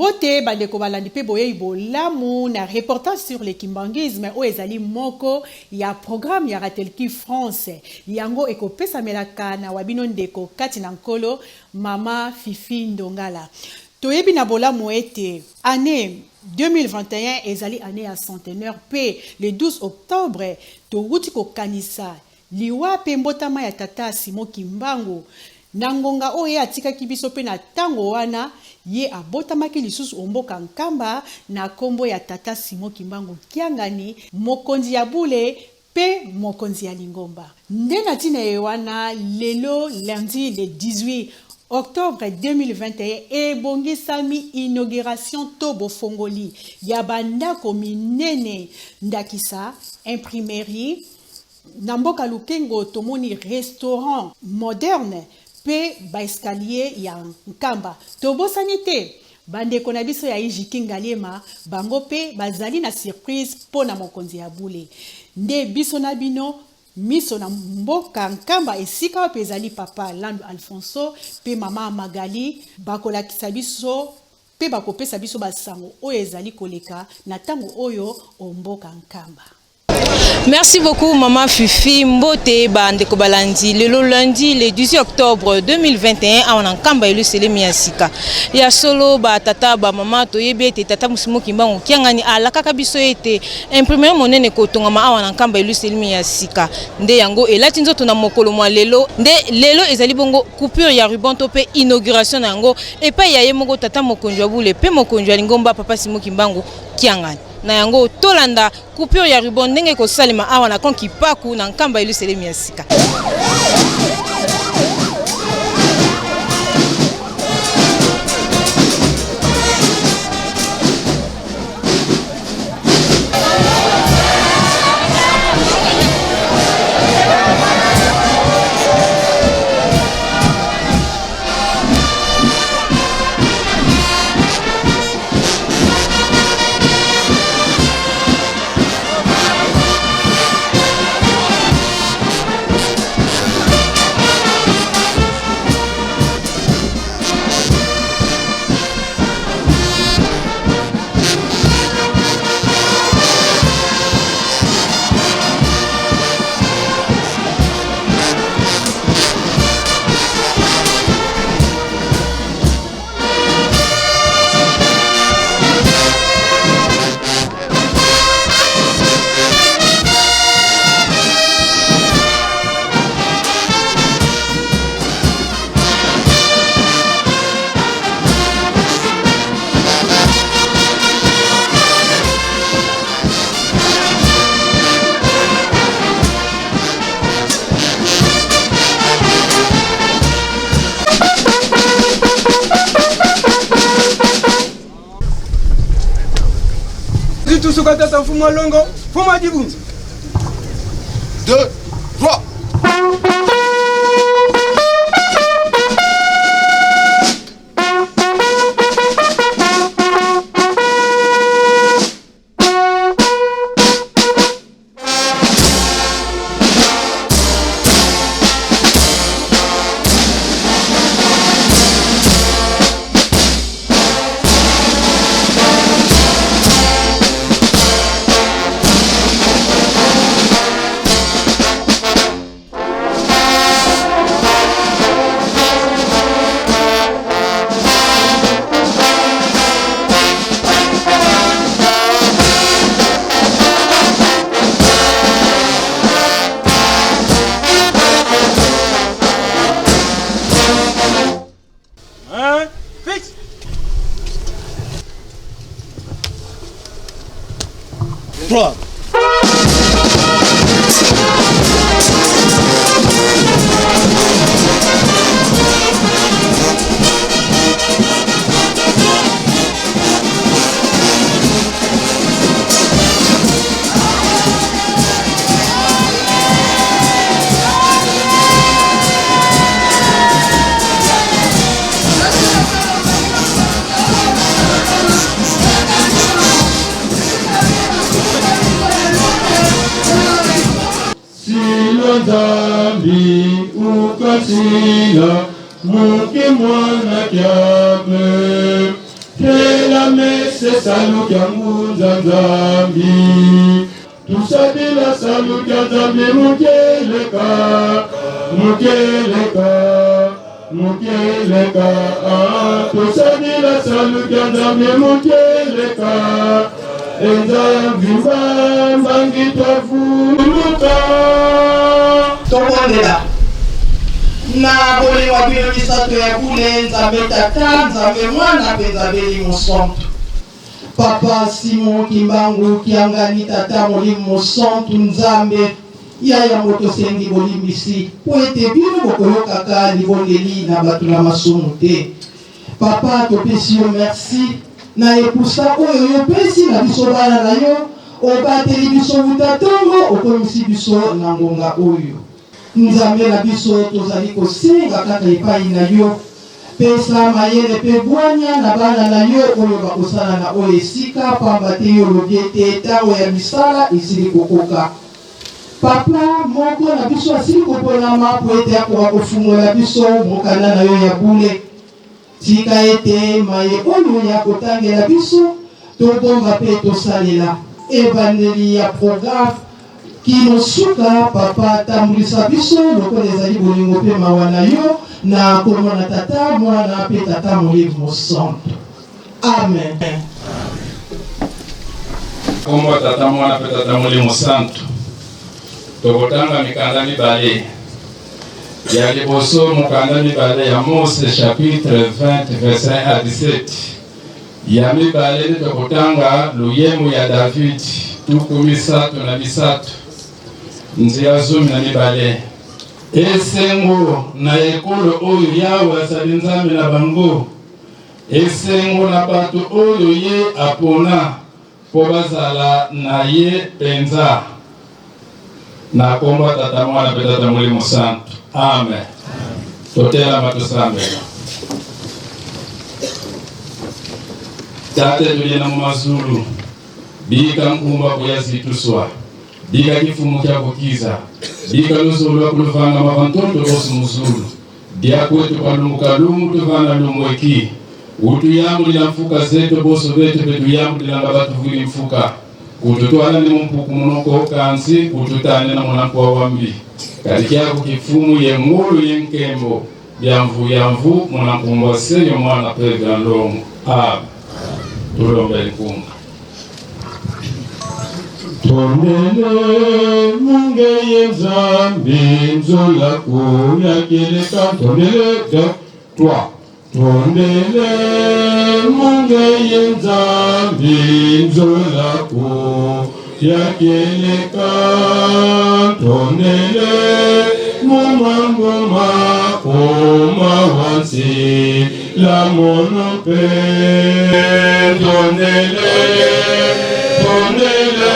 Mbote bandeko balandi mpe boyei bolamu na reportage sur le kimbanguisme oyo ezali moko ya programme ya Ratelki France. Yango ekopesamelaka na wa bino ndeko kati na Nkolo, mama Fifi Ndongala. Toyebi na bolamu ete annee 2021 ezali annee ya centenaire mpe le 12 octobre towuti kokanisa Liwa mpe mbotama ya tata Simon Kimbangu, na ngonga oyo ye atikaki biso mpe na tango wana ye abotamaki lisusu o mboka Nkamba na kombo ya tata Simon Kimbangu Kiangani, mokonzi ya bule mpe mokonzi ya lingomba. Nde na tina eye wana, lelo lundi le 18 octobre 2021 ebongisami inauguration to bofongoli ya ba ndako minene ndakisa imprimerie, Na mboka Lukengo tomoni restaurant moderne pe ba escaliers ya Nkamba. Tobosani te ba ndeko na biso ya IJK Ngaliema bango pe bazali na surprise po na mokonzi ya bule. Nde biso na bino miso na mboka Nkamba esika wapi ezali papa Landu Alfonso pe mama Magali bakolakisa biso pe bakopesa biso ba sango oyo ezali koleka na tango oyo o mboka Nkamba. Merci beaucoup maman Fifi Mbote ba ndeko balandi lelo lundi le 18 octobre 2021 awa na Nkamba Yelusalemi ya sika ya solo ba tata ba mama toyebi ete tata Musimo Kimbangu Kiangani alakaka biso ete imprimerie monene kotongama awa na Nkamba Yelusalemi ya sika nde yango elati nzoto na mokolo mwa lelo nde lelo ezali bongo coupure ya ruban to pe inauguration na yango epai ya ye moko tata mokonzi wa bule pe mokonzi wa lingomba papa Simon Kimbangu Kiangani na yango tolanda Coupure ya ruban ndenge ekosalema awa na camp Kipaku na Nkamba Yelusalemi ya sika. Tusuka tata mfumu alongo mfumu adibunzi 2 3 Un, fixe. 3. Silo Nzambi ukasila muke mwana kyakwe. Salu kya ngunza Nzambi. Tusadila salu kya Nzambi mukeleka, mukeleka, mukeleka. Ah, tusadila salu kya Nzambi mukeleka. Enzambi mbangi twavuluka. Tobondela. Na bolingo ya bino misato ya bule, Nzambe Tata, Nzambe Mwana mpe Nzambe Elimo Santu. Papa Simon Kimbangu Kiangani, Tata Molimo Mosantu, Nzambe ya yambo, tosengi bolimbisi mpo ete bino bokoyokaka libondeli na bato na masumu te. Papa, topesi yo merci na epusa oyo yo opesi na biso bana na yo, obateli biso wuta tongo, okomisi biso na ngonga oyo. Nzambe na biso, tozali kosenga kaka epai na yo, pesa mayele mpe bwanya na bana na yo oyo bakosala na oyo esika, pamba te yo olobi ete tango ya misala esili kokoka. Papa moko na biso asili koponama mpo ete akoka kofungola biso mokanda na yo ya bule. Tika ete maye oyo ye akotangela biso, tobomba mpe tosalela. Ebandeli ya programe kino suka, Papa, tambulisa biso lokola ezali bolingo mpe mawa na yo, na kombo na Tata, Mwana mpe Tata Molimo Mosantu. Amen. Kombo ya Tata, Mwana mpe Tata Molimo Santu. Tokotanga mikanda mibale. Ya liboso, mokanda mibale ya Mose chapitre 20 verset 1 à 17. Ya mibale nde tokotanga loyembo ya David 33 nzela 12. Esengo na ekolo oyo Yawe azali Nzambe na bango, esengo na bato oyo ye apona mpo bazala na ye mpenza. Na kombo ya Tata, Mwana mpe Tata Molimo Santu. Amen. Totelama tosambela. Tate tuli na mumazulu bika nkumba kuya zituswa bika kifumu kya kukiza bika luzulu lwa kuluvanga mavantoto bosu muzulu dia kwetu kalungu kalungu tuvana lumweki utuyambulila mfuka zetu boso betu petuyambulilanga batuvwili mfuka kututwala ni mumpuku munoko kansi kututane na munankuwa wambi kati kyaku kifumu ye ngulu ye nkembo bya mvu ya mvu munankumbwa seyo mwana pe bya ndongo. Amen. Tulombe likunga. Tondele munge ye Nzambi nzola kuyakeleka. Tondele 2 3. Tondele munge ye Nzambi nzola kuyakeleka. Tondele mumanguma kuma wansi la monope. Tondele, tondele,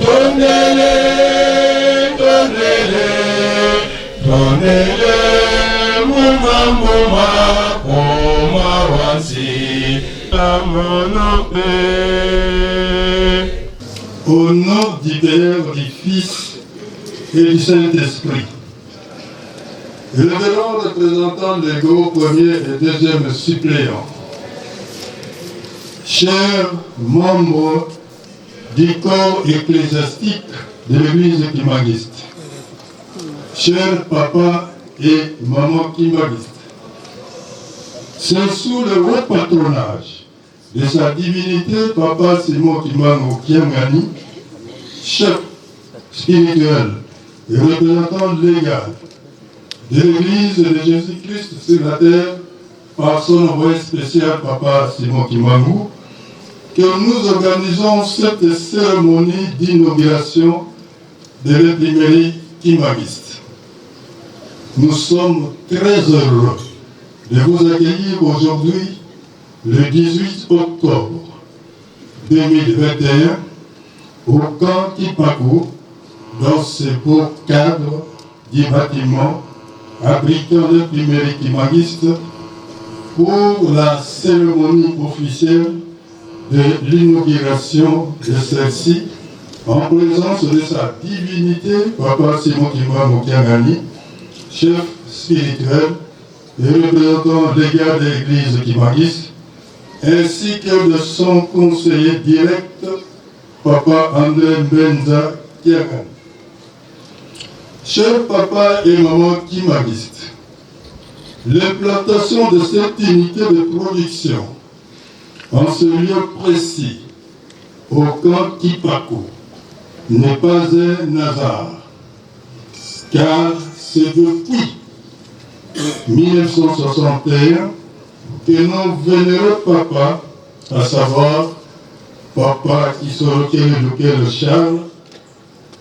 tondele, tondele, tondele muma muma kuma wansi la monope. Au nom du Père, du Fils et du Saint-Esprit, révérend représentant légaux, premier et deuxième suppléant, chers membres du corps ecclésiastique de l'église kimbanguiste, chers papa et maman kimbanguiste, c'est sous le haut patronage de sa divinité Papa Simon Kimbangu Kiangani, chef spirituel et représentant légal de l'église de Jésus-Christ sur la terre par son envoyé spécial Papa Simon Kimbangu, que nous organisons cette cérémonie d'inauguration de l'imprimerie kimbanguiste. Nous sommes très heureux de vous accueillir aujourd'hui, le 18 octobre 2021, au camp Kipaku, dans ce beau cadre du bâtiment abritant l'imprimerie kimbanguiste pour la cérémonie officielle de l'inauguration de celle-ci, en présence de sa divinité, Papa Simon Kimbangu Kiangani, chef spirituel et représentant légal de l'église kimbanguiste, ainsi que de son conseiller direct, Papa André Mbenza Kiakan. Chers papa et maman kimbanguistes, l'implantation de cette unité de production en ce lieu précis, au camp Kipako, n'est pas un hasard, car c'est depuis 1961 que nos vénéreux papas, à savoir Papa Kisolokele Lukelo Charles,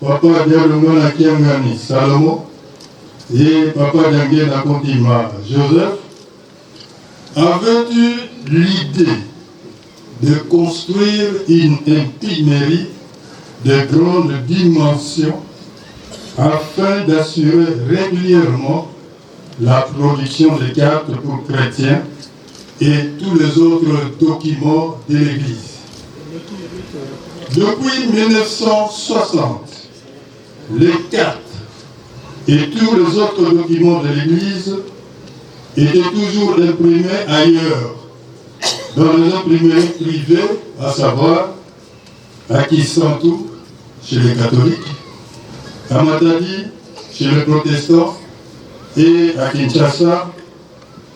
Papa Dialungana Kiangani Salomon et Papa Diangienda Kuntima Joseph, avaient eu l'idée de construire une imprimerie de grande dimension afin d'assurer régulièrement la production des cartes pour chrétiens et tous les autres documents de l'Église. Depuis 1960, les cartes et tous les autres documents de l'Église étaient toujours imprimés ailleurs, dans les imprimeries privées, à savoir à Kisantu, chez les catholiques, à Matadi, chez les protestants, et à Kinshasa,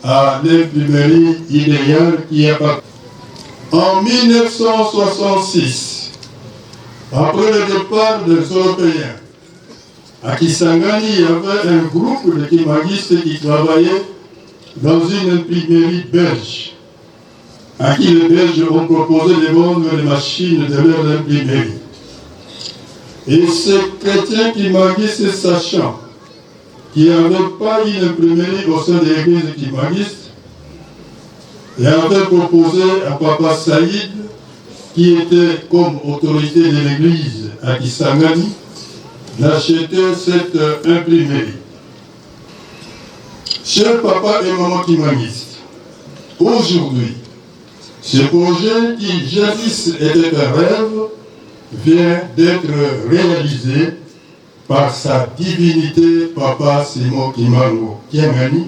à l'imprimerie idéale qui a pas. En 1966, après le départ des Européens, à Kisangani, il y avait un groupe de kimbanguistes qui travaillait dans une imprimerie belge, à qui les Belges ont proposé de vendre les machines de leur imprimerie. Et ces chrétiens kimbanguistes, sachant qu'il n'y avait pas une imprimerie au sein de l'église kimbanguiste, et avaient proposé à Papa Saïd, qui était comme autorité de l'église à Kisangani, d'acheter cette imprimerie. Chers papa et maman kimbanguistes, aujourd'hui, ce projet qui jadis était un rêve vient d'être réalisé par sa divinité Papa Simon Kimbangu Kiangani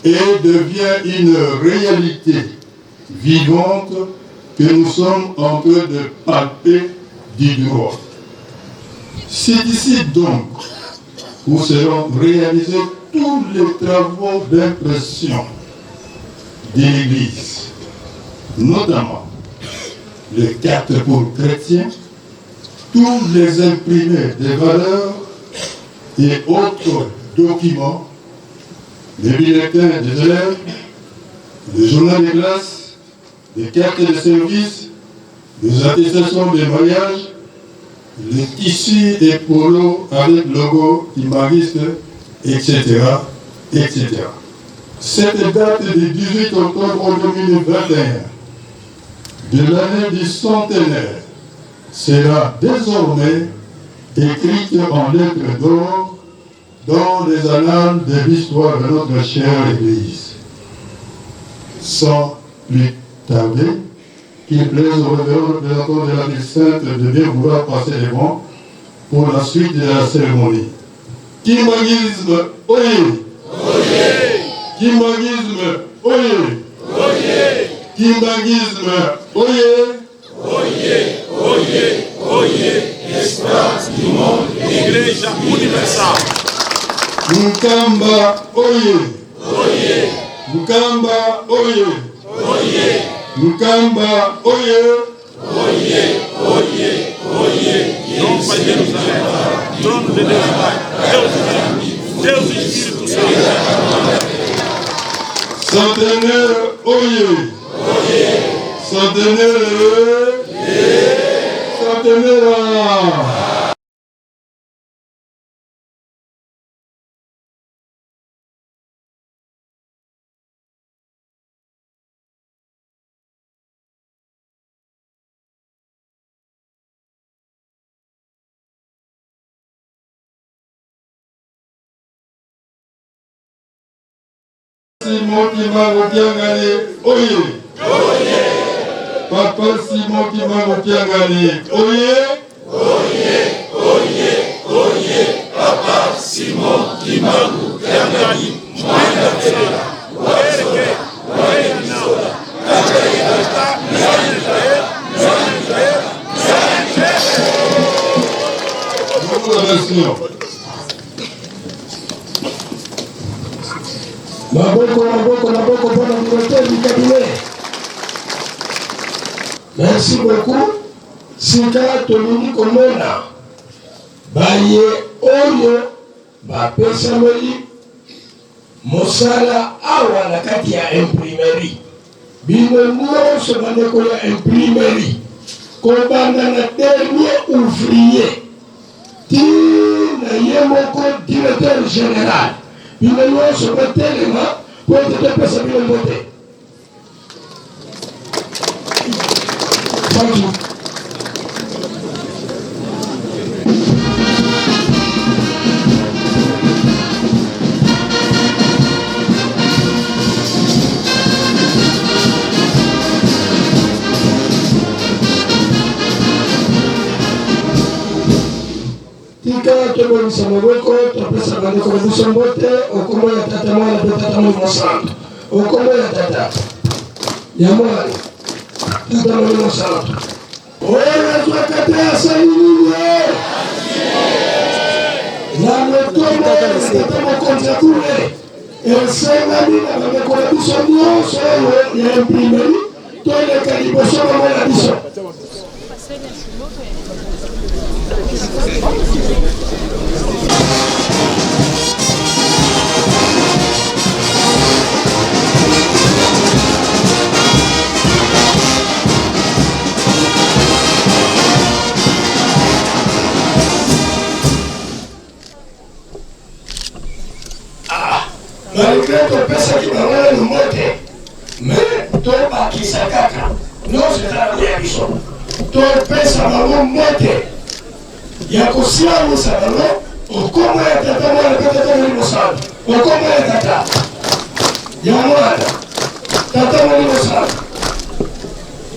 et devient une réalité vivante que nous sommes en train de palper du droit. C'est ici donc où seront réalisés tous les travaux d'impression de l'Église, notamment les cartes pour chrétiens, tous les imprimés des valeurs et autres documents, les bulletins des élèves, le journal des classes, les cartes de service, les attestations de mariage, les tissus et polos avec logo kimbanguiste, etc., etc. Cette date du 18 octobre 2021 de l'année du centenaire sera désormais écrite en lettres d'or dans les annales de l'histoire de notre chère Église. Sans plus tarder, qu'il plaise au révérend représentant de la ville sainte de bien vouloir passer devant pour la suite de la cérémonie. Kimbanguisme, oyé! Kimbanguisme, oyé! Kimbanguisme, oyé! Oyé, oyé, oyé, Esperança do mundo, Igreja Universal. Nkamba, oyé! Oyé! Nkamba, oyé! Oyé! Nkamba, oyé! Oyé, oyé, oyé. Nova Jerusalém, trono de Deus Pai, Deus Filho, Deus Espírito Santo. Centenaire, oyé! Centenaire, Centenaire! Simon Kimbangu Kiangani, oye! Papa Simon Kimbangu Kiangani, oye! Oye, oye, oye! Papa Simon Kimbangu Kiangani, mwana Félicitations. Maboko, maboko, maboko mpona directeur du cabinet. Merci beaucoup. Sika tolingi komona baye oyo bapesameli mosala awa na kati ya imprimerie. Bino nyonso bandeko ya imprimerie, kobanda na dernier ouvrier ti na ye moko directeur général, bino nyonso botelema po ete topesa bino mbote. Thank you. Tika tobongisa maboko, topesa bandeko na biso mbote okombo ya Tata, Mwana mpe Tata Molimo Santu. Okombo ya Tata, ya Mwana, Tata Molimo Santu. Oyo azwaka te asali nini? Na lotomo ya Tata Mokonzi ya bule, esengami na bandeko na biso nyonso oyo ya imprimerie toleka liboso bamona biso. Malgré topesaki bango nanu mbote, mais tobakisa kaka nyonso eza na ya biso, topesa bango mbote ya kosiamwisa bango okombo ya Tata, Mwana mpe Tata Molimo Santu. Okombo ya Tata, ya Mwana, Tata Molimo Santu.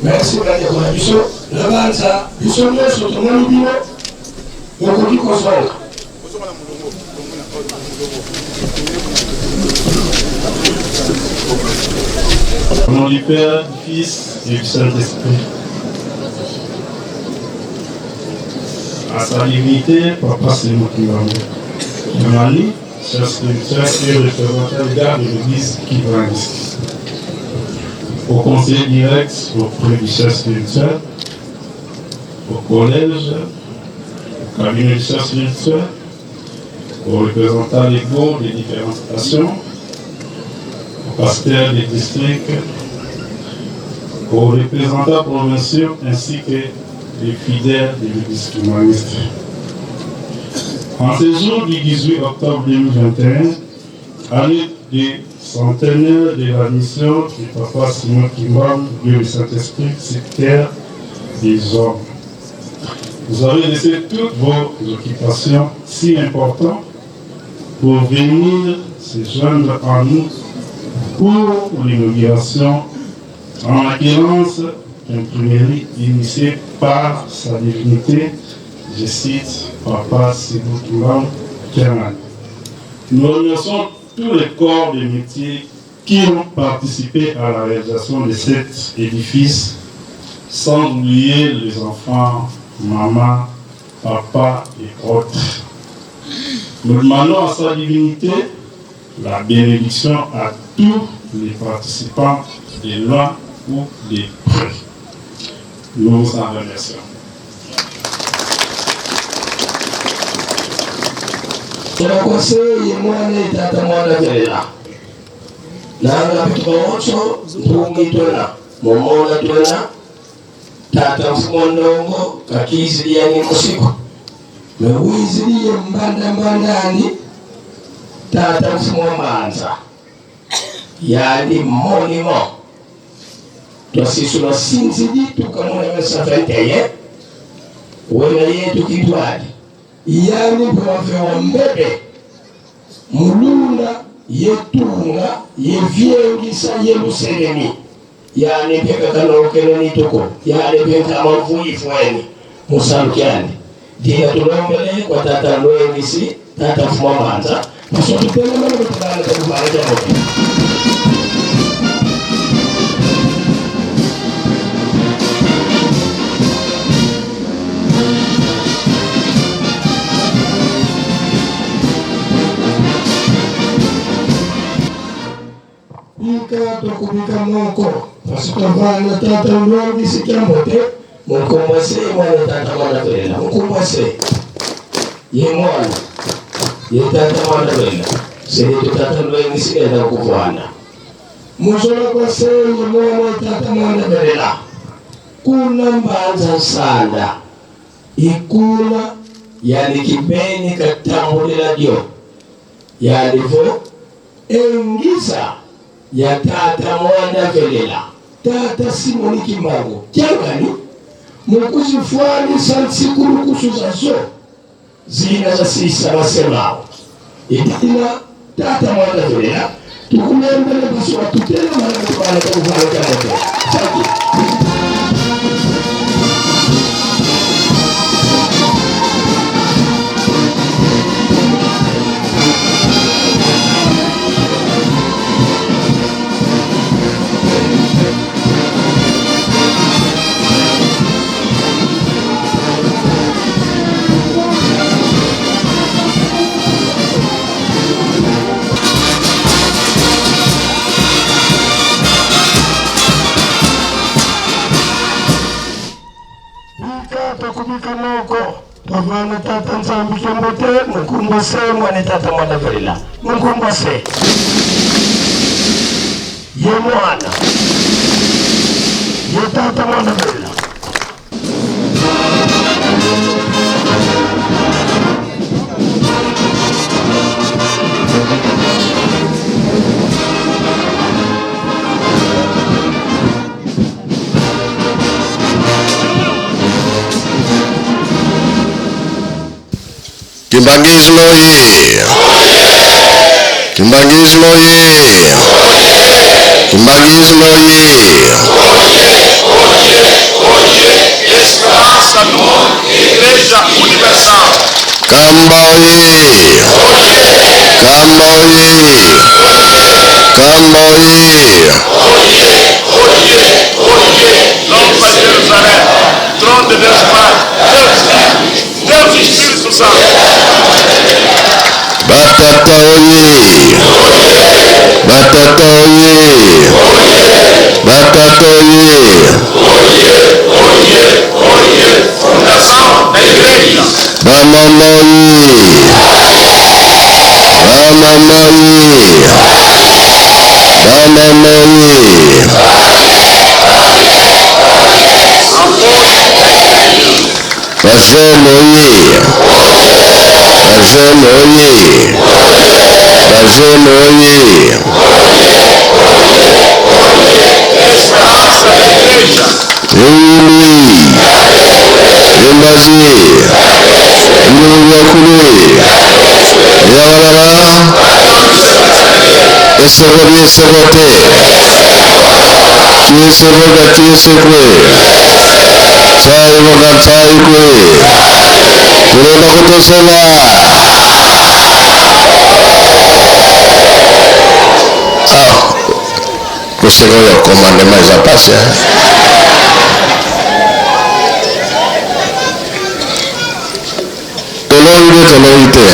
Merci bandeko na biso na banza, biso nyonso tomoni bino, bokoki kozonga. Au nom du Père, du Fils et du Saint-Esprit. À sa dignité, Papa Simon Kimbangu. Mani, chef spirituel et représentant légal de l'église kimbanguiste. Au conseiller direct auprès du chef spirituel, au collège, au cabinet du chef spirituel, aux représentants légaux des différentes stations, aux pasteurs des districts, aux représentants provinciaux ainsi que les fidèles de l'église kimbanguiste. En ce jour du 18 octobre 2021, année du centenaire de la mission du Papa Simon Kimbangu, Dieu le Saint-Esprit, sur terre des hommes. Vous avez laissé toutes vos occupations si importantes pour venir se joindre à nous pour l'inauguration en acquérance d'imprimerie initiée par sa divinité, je cite Papa Simon Kimbangu Kiangani. Nous remercions tous les corps de métier qui ont participé à la réalisation de cet édifice, sans oublier les enfants, maman, papa et autres. Nous demandons à sa divinité la bénédiction à tous les participants de loin ou de près. Nous vous en remercions. Tunakoseye mwana tata mwana velela nanga bitubaonso mpungi twena momona twena tata mfumo ndongo kakiziliani musiku mewiziliye mbanda mbandani tata mfumo manza yani monument twasisula sinzidi tukamona 1921 wena yetu kitwali yani bwafewa mbebe mulunda yetunga yevyengisa yeluselemi yani pyekakanolokele nituko yani pyenkamavuifweni musalukyani dina tulombele kwa tata lwengisi tata mfuma manza pasotupememene kutubana takubana jamoto. Bika tokubika moko kasi tovanda tata ndwangi sikiambo te mokombwase mwana tata mwana velela mokombwase ye mwana ye tata mwana velela sele tata ndwangi sikenda kuvanda muzola kwase ye mwana tata mwana velela kuna mbanza nsanda ikuna yani kibeni katambulela dio yalivo engisa ya tata mwana velela tata Simoni Kimbangu kiangani mukuzifwanisa nsikulukusu zazo zina za sisa basemao itina tata mwana velela tukulembele baswa tutela mwana kubala kubala kama saki. Tavana tata nzambi kyambote mukumbase mwana tata mwana velela mukumbase ye mwana ye tata mwana velela. Kimbanguisme oye! Kimbanguisme oye! Kimbanguisme oye! Esperança no Igreja Universal. Kamba oye! Kamba oye! Kamba oye! Nova Jerusalém, trono de Deus Pai, Deus Filho, Deus Espírito Santo. Batata oye! Batata oye! Batata oye! Fundação da Igreja. Bamama oye! Bamama oye! Bamama oye! Bajene oye! Bajene oye! Bajene oye! Esperança da Igreja. Euli! Embazi! Nduluyakulu! Yabalala! Esogo byesogote! Kyesoboga kyesekwe! Tsayiboga tsayikwe! Tulenda kutosela! Ah, koseka ya commandement eza pasi, hein? Tolongi be tolongi te,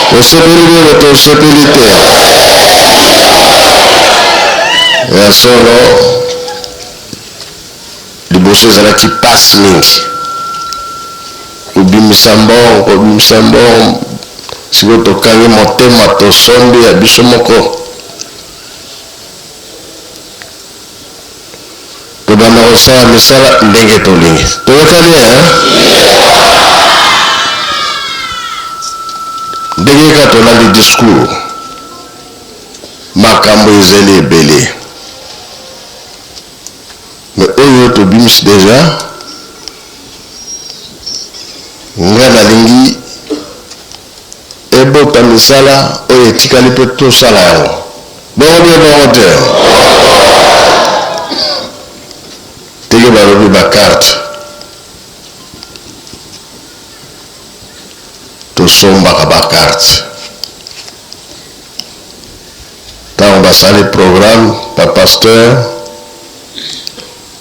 tosepeli be tosepeli te. Ya solo, liboso ezalaki pasi mingi kobimisa mbongo, kobimisa mbongo. Sikoyo tokangi motema, tosombi ya biso moko, tobanda kosala misala ndenge tolingi. Toyokani, hein? Ndenge kaka tolandi discours, makambo ezali ebele, me oyo tobimisi deja, nga nalingi ebota misala oyo etikali mpe tosala yango. Bongo bie bongo te, teke balobi bakarte, tosombaka bakarte. Ntango basali programme, bapasteur,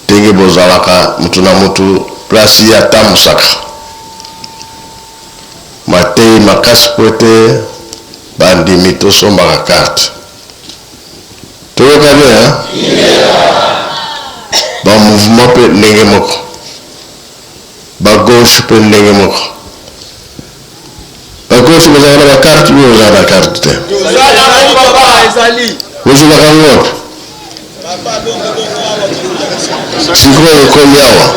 ndenge bozalaka mutu na mutu place ye atambusaka matei makasi po ete bandimi tosombaka carte. ndenge moko, ba gauche mpe ndenge moko. Ba gauche bozalaka na ba carte oyo bozala na carte te? Bozwelaka yango wapi? Sikoyo ekomi awa,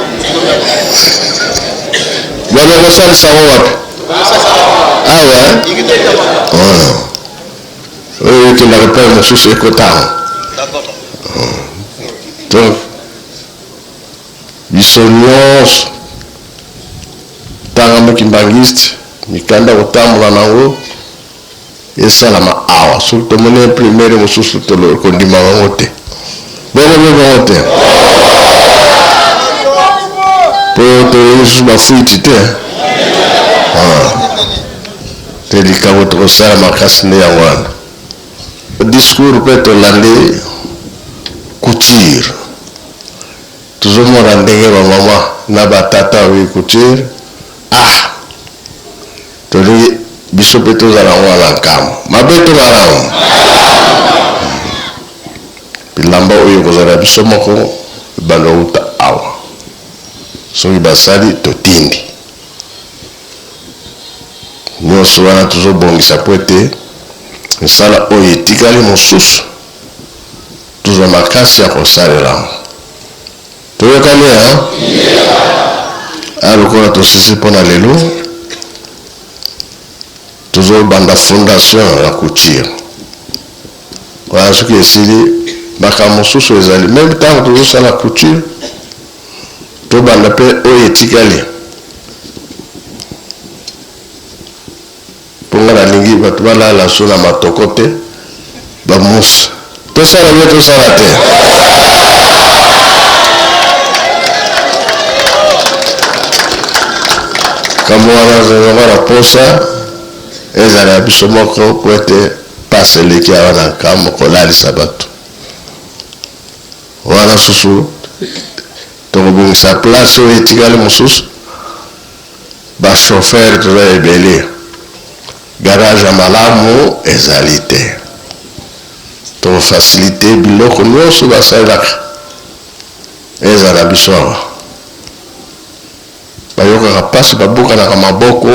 bana kosalisa yango wapi? Awa oyo ekendaka epai mosusu ekota awa. Donc biso nyonso tanga mokimbanguiste, mikanda kotambola nango esalama awa. Soki tomoni imprimere mosusu kondima yango te, bongo mpe bongo te, mpo tolingi lisusu bafuiti te. Te likambo tokosala makasi nde yango wana. Discours mpe tolandi couture, tozomona ndenge bamama na batata oyo couture. Ah, tolingi biso mpe tozala yango wana nkambo mabe to malamu. Bilamba oyo ekozala biso moko ebanda outa awa, soki basali totindi nyonso wana tozobongisa mpo ete misala oyo etikali mosusu tozwa makasi ya kosalela yango. Toyokani a a lokola tosisi mpo na lelo, tozobanda fondation ya couture wana. Soki esili, makambo mosusu ezali meme ntango tozosala couture, tobanda mpe oyo etikali, mpo nga nalingi bato balala so na matoko te. Bamusu tosala bie tosala te. Kambo wana zongo na posa ezala ya biso moko, po ete pasi eleki awa na nkambo kolalisa bato wana. Susu tokobongisa place oyo etikali mosusu. Bachauffeur toza ebele, garage ya malamu ezali te. Tokofacilite biloko nyonso basalelaka ezala biso awa. Bayokaka mpasi, babukanaka maboko,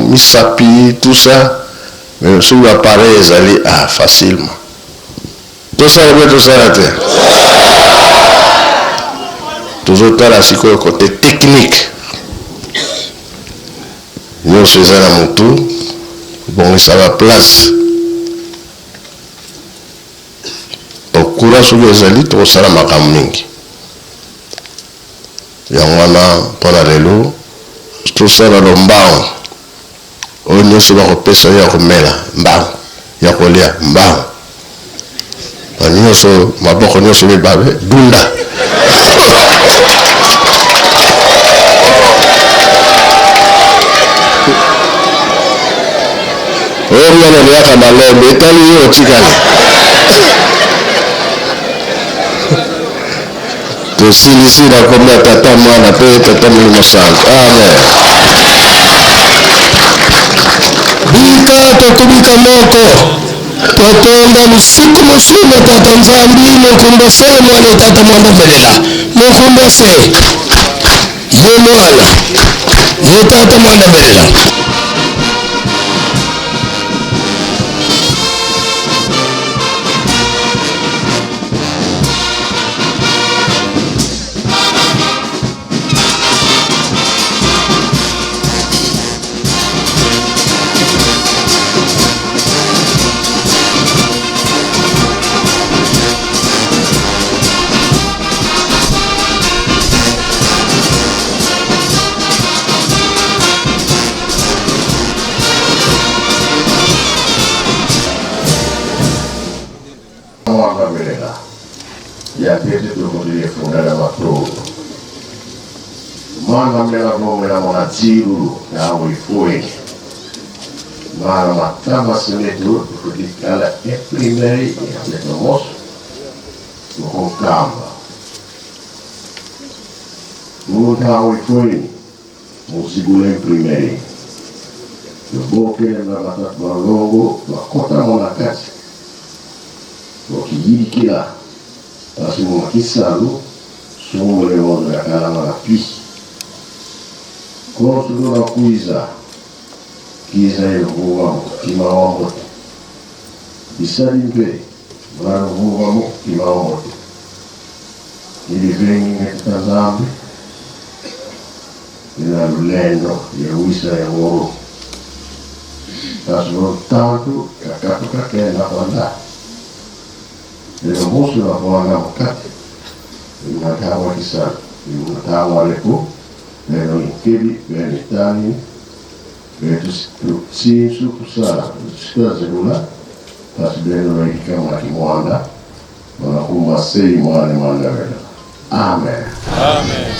misapi, tout ça, mais soki bapareil ezali, ah, facilement. Tosala mpe tosala te, tozotala sikoyo kote technique nyonso eza na motu, kobongisa baplace okura. Soki ezali, tokosala makambo mingi. Yango wana mpona lelo tosala lombango. Oyo nyonso bakopesa yo ya komela, mbango, ya kolia, mbango, na nyonso, maboko nyonso mibale dunda. Oyo mwana oliaka malembe, etali yo otikali. Tosilisi na kombo ya Tata, Mwana mpe Tata Molimo Santu. Amen. Bika tokubika moko totonda lusiku mosumu Tata Nzambi mokumba se mwana Tata mwanda mbelela mokumba se ye mwana ye Tata mwanda mbelela. Mwakamelela ya tete tokotiye funda na matolo mwana mlela vomela mwana tsiru na wifueni mara matama semetu tukudikala eprimeri ya tetomos mukokamba muta wifueni musigula imprimeri lobokele na batatu balongo bakota mona kati okiyikila kasi moma kisalu. Sungule moto yakalama na pi. Konso luna kwiza, kiza eluvuva mukutima wa moto. Bisali mpe mulaluvuva mukutima wa moto. Ili vengi ngakita Nzambi ina lulendo yewisa ya nguru. Kasi lutantu kakatuka kenda kwanda. Lelo musu na kuanga mukati. Imnatawa kisana, imnatawa lepo, lelo inkebi, benitani, betu sinsu kusala, sitazegula, kasi beno ikika mwakimwanda, mwanakumwa sei mwane mwanda wena. Amen. Amen.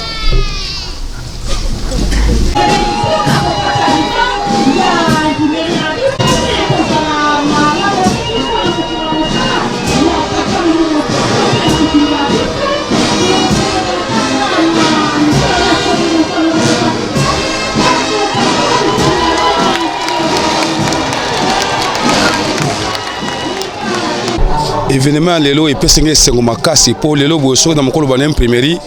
Evenement ya lelo epesi ngai esengo makasi mpo lelo boye soki na mokolo bana imprimerie,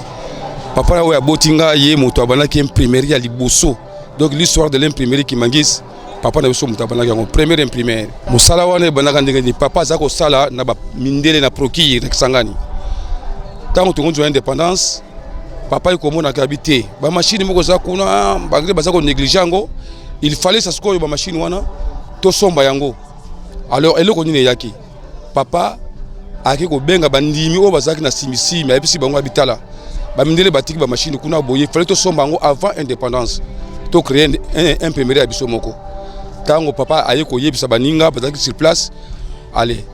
papa oyo aboti nga ye moto abandaki imprimerie ya liboso, donc l'histoire de l'imprimerie Kimbanguiste, papa na biso moto abandaki yango, première imprimerie. Mosala wana ebandaka ndenge nini? Papa aza kosala na bamindele na procure na Kisangani. Ntango tongonzwa indépendance, papa ekomonaka abi te bamashine moko eza kuna, banglais baza konéglige yango, il fallait sa sikoyo bamashine wana tosomba yango. Alors eloko nini eyaki? Papa ayaki kobenga bandimi oyo bazalaki na simisimi, ayebisi bango abitala bamindele batiki bamashine kuna boye, fallait tosomba yango avant indépendance, to créer imprimerie ya biso moko. Ntango papa aye koyebisa baninga bazalaki sur place, ale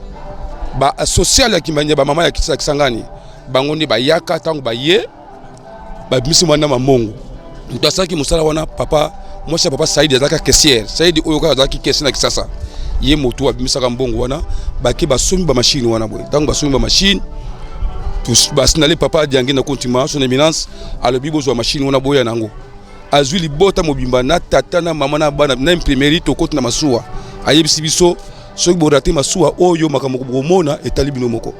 ba social ya Kimbangu, ba mama ya Kisangani, bango nde bayaka. Ntango baye babimisi mwana mamongo, moto asalaki mosala wana, papa mwasi ya papa Saidi azalaki caissière. Saidi oyo kaka azalaki caissière na Kisasa, ye moto abimisaka mbongo wana. Bake basombi bamashine wana boye. Ntango basombi bamashine, basinale papa Diangi na Kontima, son éminence alobi bozwa mashine wana boya nango. Azwi libota mobimba na tata na mama na bana na imprimerie, tokoti na masuwa. Ayebisi biso soki borate masuwa oyo, makambo bokomona etali bino moko.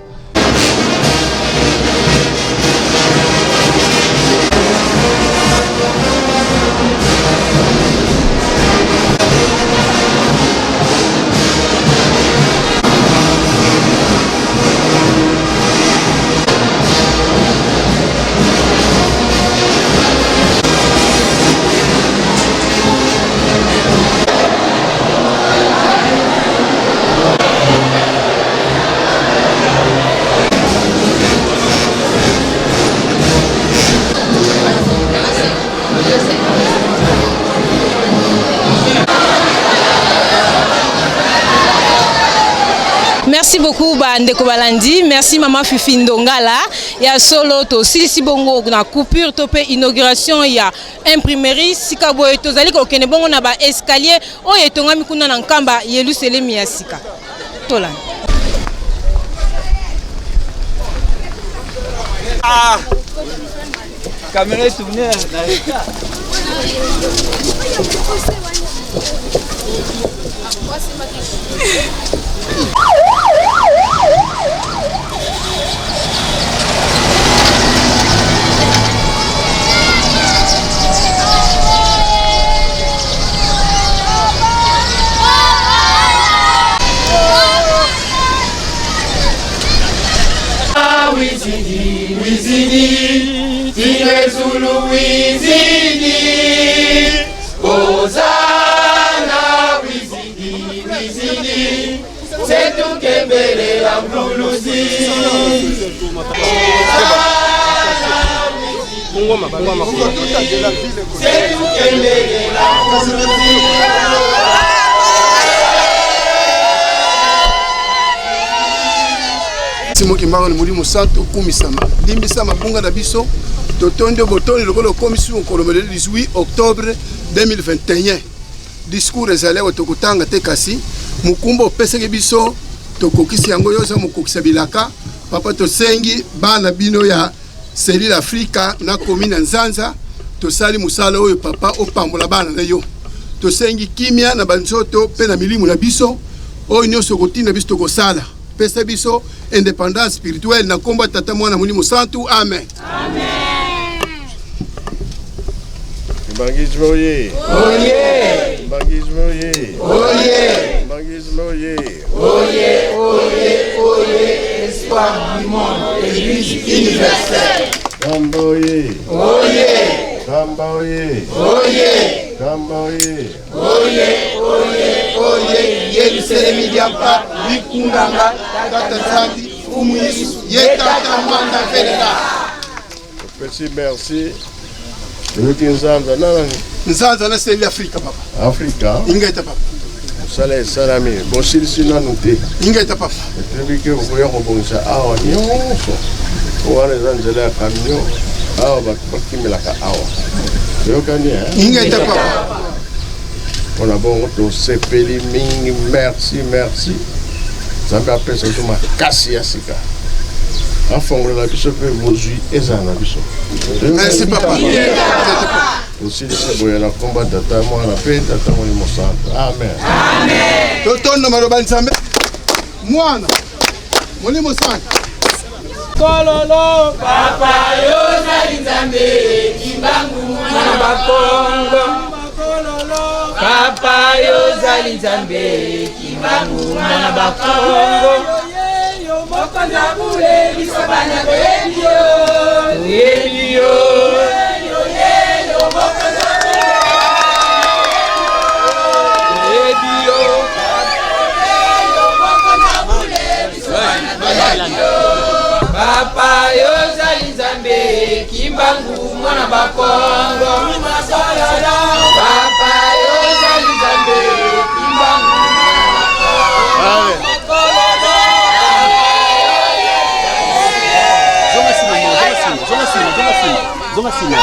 Merci beaucoup ba ndeko balandi, merci mama Fifi Ndongala ya solo. Tosilisi bongo na coupure to pe inauguration ya imprimerie. Sika boye tozali kokende bongo na ba escalier oyo etongami kuna na Nkamba Yelusalemi ya sika. Tolanda. Ah. Caméra souvenir. Wizidi, Wizidi, Tinezulu Wizidi, Hosanna Wizidi, Wizidi, Setukembelela Mvuluzi. Setukembelela Mvuluzi. Simon Kimbangu ni Molimo Santo, kumisama, limbisa mabunga na biso, totondi yo botondi lokola okomisi mokolo molelo 18 octobre 2021. Discours ezali awa tokotanga te, kasi mokumba opesaki biso tokokisi yango. Yo oza mokokisa bilaka papa, tosengi bana bino ya Cellule Afrika na commune ya Nzanza, tosali mosala oyo papa, opambola bana na yo. Tosengi kimia na banzoto mpe na milimo na biso, oyo nyonso okotinda biso tokosala. Pesa biso independance spirituelle na kombo ya Tata, Mwana, Molimo Santu. Amen. Kimbanguisme oye! Oye! Kimbanguisme oye! Oye! Kimbanguisme oye! Oye, oye, oye, espoir du monde, Église universelle. Kamba oye! Oye! Kamba oye! Oye! Kamba oye! Oye, oye, oye, Yerusalemi diampa, likunganga, tata Nzambi, Fumu Yesu, ye tata mwanda velela. Topesi merci. Toyoki nzanza na nani? Nzanza na seli Afrika papa. Afrika. Ingeta papa. Mosala esalami bosilisi nanu te. Ingeta papa. Toyebi ke okoya kobongisa awa nyonso. Wana eza nzela ya camion. Awa bato bakimelaka awa. Toyokani eh? Ingeta papa. Mpona bongo tosepeli mingi, merci merci. Nzambe apesa biso makasi ya sika, afongolela biso mpe bozwi ezala na biso. Merci papa. Tosilisi boye na nkombo Tata, Mwana mpe Tata Molimo Santo. Amen. Totondo maloba Nzambe Mwana Molimo Santo. Kololo papa yo ozali Nzambe Kimbangu mwana bakongo papa yo ozali Nzambe Kimbangu mwana bakongo mokonzi ya bule biso bana toyebi yo toyebi yo toyebi yo papa yo ozali Nzambe Kimbangu mwana bakongo papa yo ozali Nzambe Kimbangu Zonga nsima, zonga nsima, zonga nsima, zonga nsima, zonga nsima.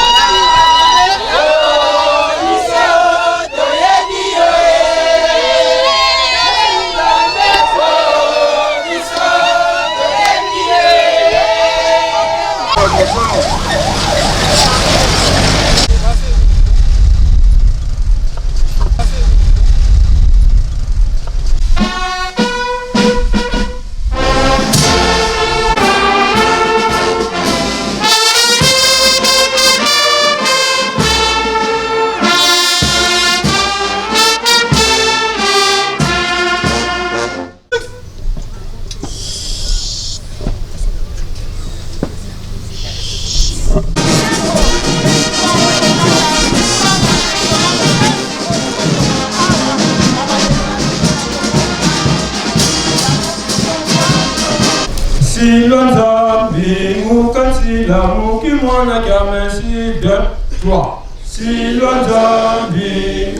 Silwa Nzambi mukatila mukimwana kya mesi 2 3 Silwa Nzambi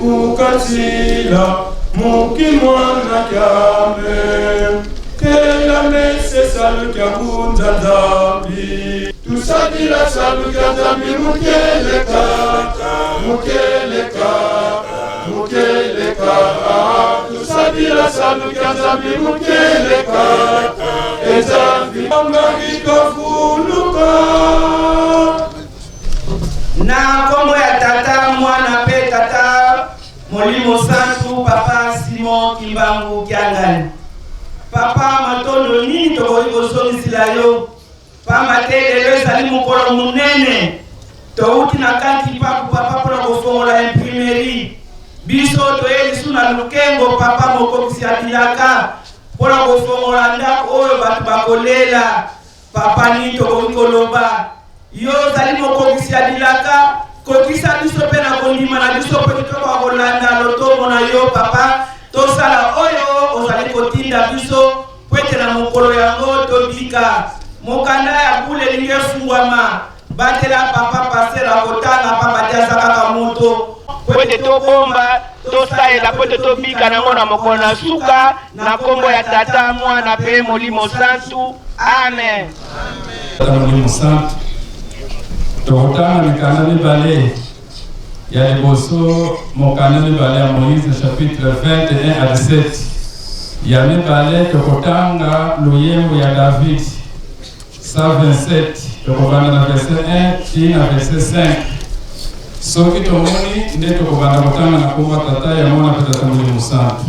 mukatila mukimwana kya me Kela mese salu kya kunza Nzambi Tusakila salu kya Nzambi mukeleka mukeleka mukeleka Tusakila salu kya Nzambi mukeleka Ezambi ngakitofuluka na nkombo ya tata mwana mpe tata molimo santu papa Simon Kimbangu Kiangani. Papa, matondo nini tokoki kozongisila yo, pamba te lelo ezali mokolo monene. Touti na kati paku papa mpona kofongola imprimerie. Biso toye lisu na lukengo papa mokokisi ya bilaka mpona kofongola ndako oyo bato bakolela. Papa, nini tokoki koloba? Yo ozali mokokisi ya bilaka, kokisa biso mpe na kondima na biso mpe kitoko ya kolanda lotomo na yo papa. Tosala oyo ozali kotinda biso po ete na mokolo yango tobika. Mokanda ya bule elingi efungwama. Batela papa pasteur akotanga pamba te aza kaka moto. Po ete tobomba, tosalela po ete tobika nango na mokolo na suka, na nkombo ya Tata, Mwana mpe Molimo Santu. Amen. Tata Molimo Santu, tokotanga mikanda mibale ya liboso, mokanda mibale ya Moïse chapitre 21 à 17. Ya mibale tokotanga loyembo ya David 127, tokobanda na verset 1 ti na verset 5. Soki tomoni nde tokobanda kotanga na kombo ya Tata, ya Mwana mpe Tata Molimo Santu.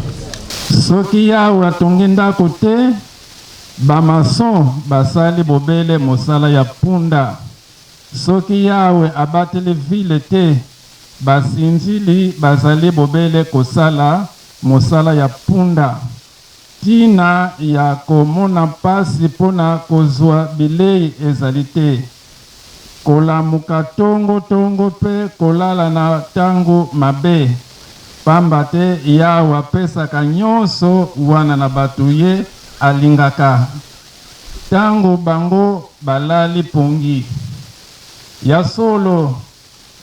Soki Yawe atongi ndako te, ba maçons basali bobele mosala ya punda. Soki Yawe abateli vile te, basinzili bazali bobele kosala mosala ya punda. Tina ya komona mpasi mpo na kozwa bilei ezali te. Kolamuka tongo tongo mpe kolala na tango mabe, pamba te Yawe apesaka nyonso wana na bato ye alingaka, tango bango balali pongi. Ya solo,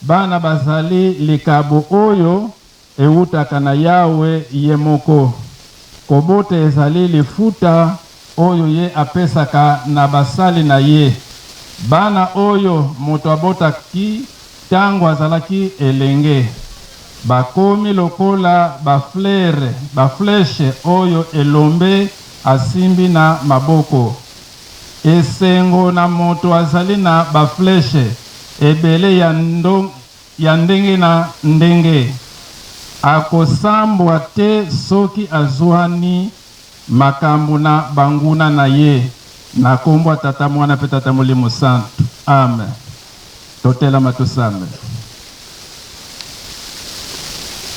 bana bazali likabo oyo Ewutaka na Yawe ye moko. Kobota ezali lifuta oyo ye apesaka na basali na ye. Bana oyo moto abotaki tango azalaki elenge, bakomi lokola baflere, ba-fleshe, oyo elombe asimbi na maboko. Esengo na moto azali na ba-fleshe ebele ya ya ndenge na ndenge. Akosambwa te soki azuani makambo na banguna na ye. Na kombo ya Tata, Mwana pe Tata Molimo Santu. Amen. Totelama tosambela.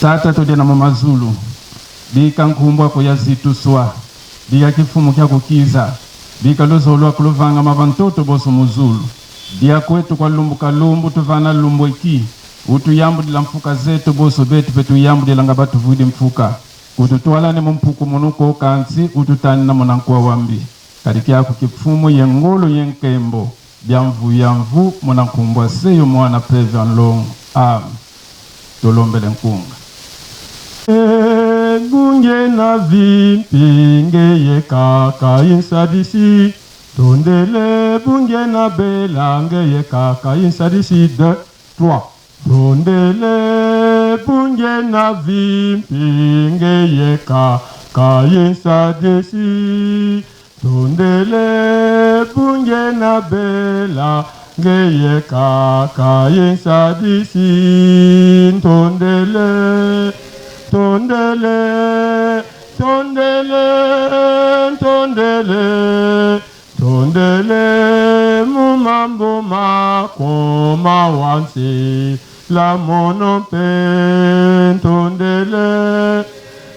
Tata tode na mumazulu, bika nkumbu akuya zituswa, bika kifumu kia kukiza, bika luzolo akuluvanga mavantoto boso muzulu. Dia kwetu kwa lumbu kalumbu tuvana lumbweki utuyambudila mfuka zetu boso betu pe tuyambudila nga batuvuidi mfuka kututwalane mu mpuku munuko kansi ututanina munankuwa wambi kadi kyaku kipfumu ye ngulu ye nkembo bya mvu ya mvu munankumbwa seyo mwana pe vya nlongo amen tulombele nkunga. Gunge na vimpinge ye kaka insadisi Tondele bunge na bela ngeye kaka insadisi 2 3 Tondele bunge na vimpi ngeye kaka insadisi Tondele bunge na bela ngeye kaka insadisi Tondele Tondele Tondele, tondele, tondele mumambo makoma wansi la mono mpe tondele,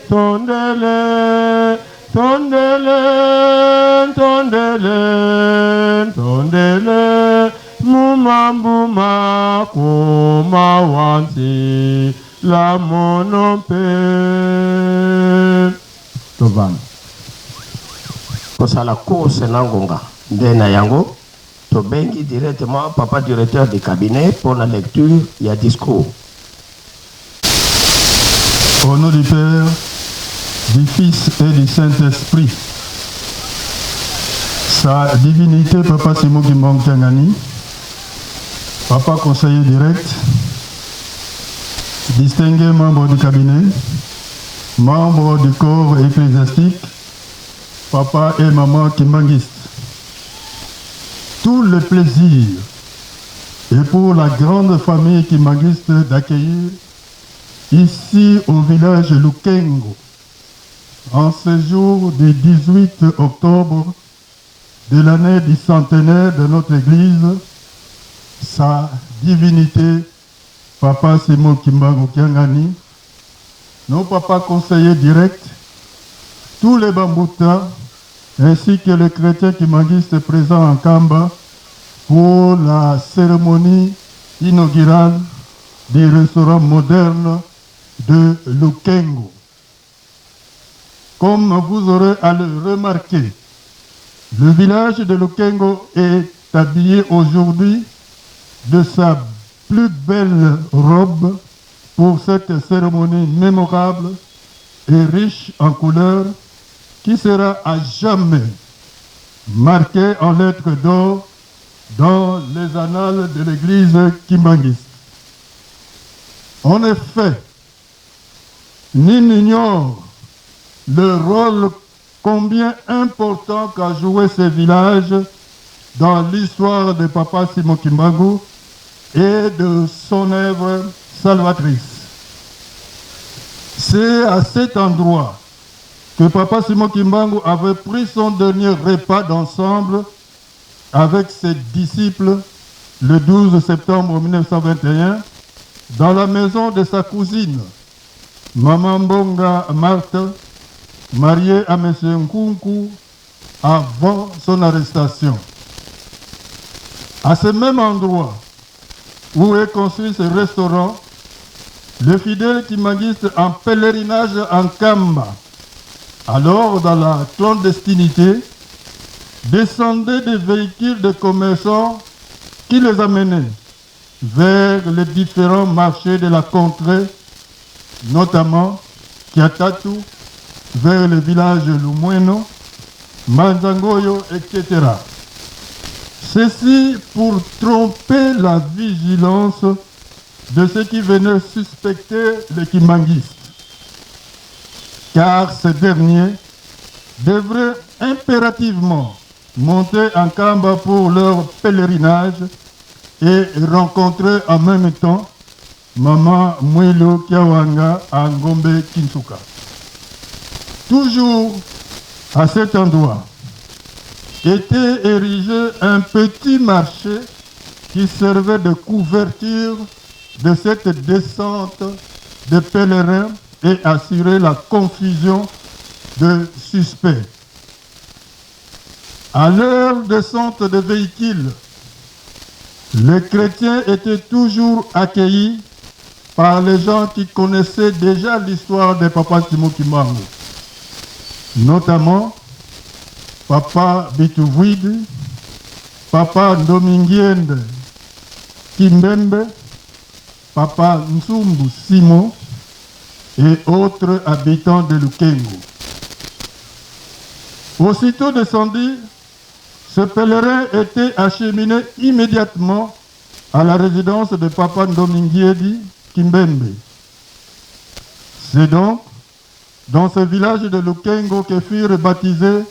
tondele, tondele, tondele, tondele mumambo makoma wansi la mono mpe tovanda. Kosala course na ngonga nde na yango tobengi directement papa directeur de cabinet mpo na lecture ya discours. Au nom du Père, du Fils et du Saint-Esprit, Sa Divinité Papa Simon Kimbangu Kiangani, Papa conseiller direct, distingué membre du cabinet, membre du corps ecclésiastique, papa et maman kimbanguiste. Tout le plaisir est pour la grande famille kimbanguiste d'accueillir ici au village Lukengo, en ce jour du 18 octobre de l'année du centenaire de notre Église, sa divinité, Papa Simon Kimbangu Kiangani, nos papas conseillers directs, tous les Bamboutas, ainsi que les chrétiens kimbanguistes présents en Kamba pour la cérémonie inaugurale du restaurant moderne de Lukengo. Comme vous aurez à le remarquer, le village de Lukengo est habillé aujourd'hui de sa plus belle robe pour cette cérémonie mémorable et riche en couleurs qui sera à jamais marquée en lettres d'or dans les annales de l'église kimbanguiste. En effet, nul n'ignore le rôle combien important qu'a joué ce village dans l'histoire de Papa Simon Kimbangu et de son œuvre salvatrice. C'est à cet endroit que Papa Simon Kimbangu avait pris son dernier repas d'ensemble avec ses disciples le 12 septembre 1921 dans la maison de sa cousine, Maman Mbonga Marthe, mariée à M. Nkunku avant son arrestation. À ce même endroit où est construit ce restaurant, le fidèle kimbanguiste en pèlerinage en Kamba, alors dans la clandestinité, descendait des véhicules de commerçants qui les amenaient vers les différents marchés de la contrée, notamment Kiatatu, vers le village Lumueno, Manzangoyo, etc. Ceci pour tromper la vigilance de ceux qui venaient suspecter les kimbanguistes. Car ces derniers devraient impérativement monter en Kamba pour leur pèlerinage et rencontrer en même temps Maman Mwilo Kiawanga à Ngombe Kinsuka. Toujours à cet endroit était érigé un petit marché qui servait de couverture de cette descente de pèlerins et assurait la confusion de suspects. À leur descente de véhicules, les chrétiens étaient toujours accueillis par les gens qui connaissaient déjà l'histoire de Papa Simon Kimbangu, notamment Papa Bitouvuidi, Papa Ndomingiende Kimbembe, Papa Nzumbu Simon et autres habitants de Lukengo. Aussitôt descendu, ce pèlerin était acheminé immédiatement à la résidence de Papa Ndomingiedi Kimbembe. C'est donc dans ce village de Lukengo que furent baptisés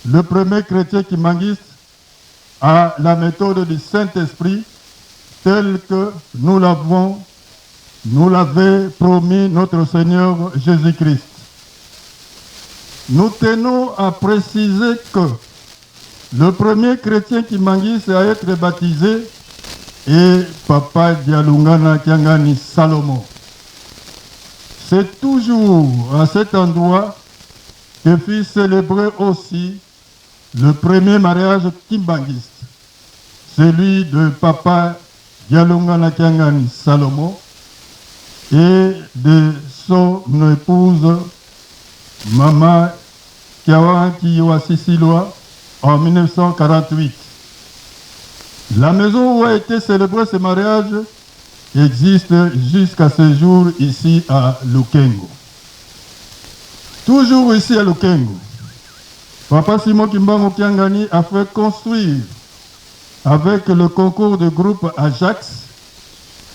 le premier chrétien kimbanguiste à la méthode du Saint-Esprit telle que nous l'avons, nous l'avait promis notre Seigneur Jésus-Christ. Nous tenons à préciser que le premier chrétien kimbanguiste à être baptisé est Papa Dialungana Kiangani Salomon. C'est toujours à cet endroit que fut célébré aussi le premier mariage kimbanguiste, celui de Papa Dialungana Kiangani Salomon et de son épouse Mama Kiawa Sisiloa en 1948. La maison où a été célébré ce mariage existe jusqu'à ce jour ici à Lukengo. Toujours ici à Lukengo, Papa Simon Kimbangu Kiangani a fait construire, avec le concours du groupe Ajax,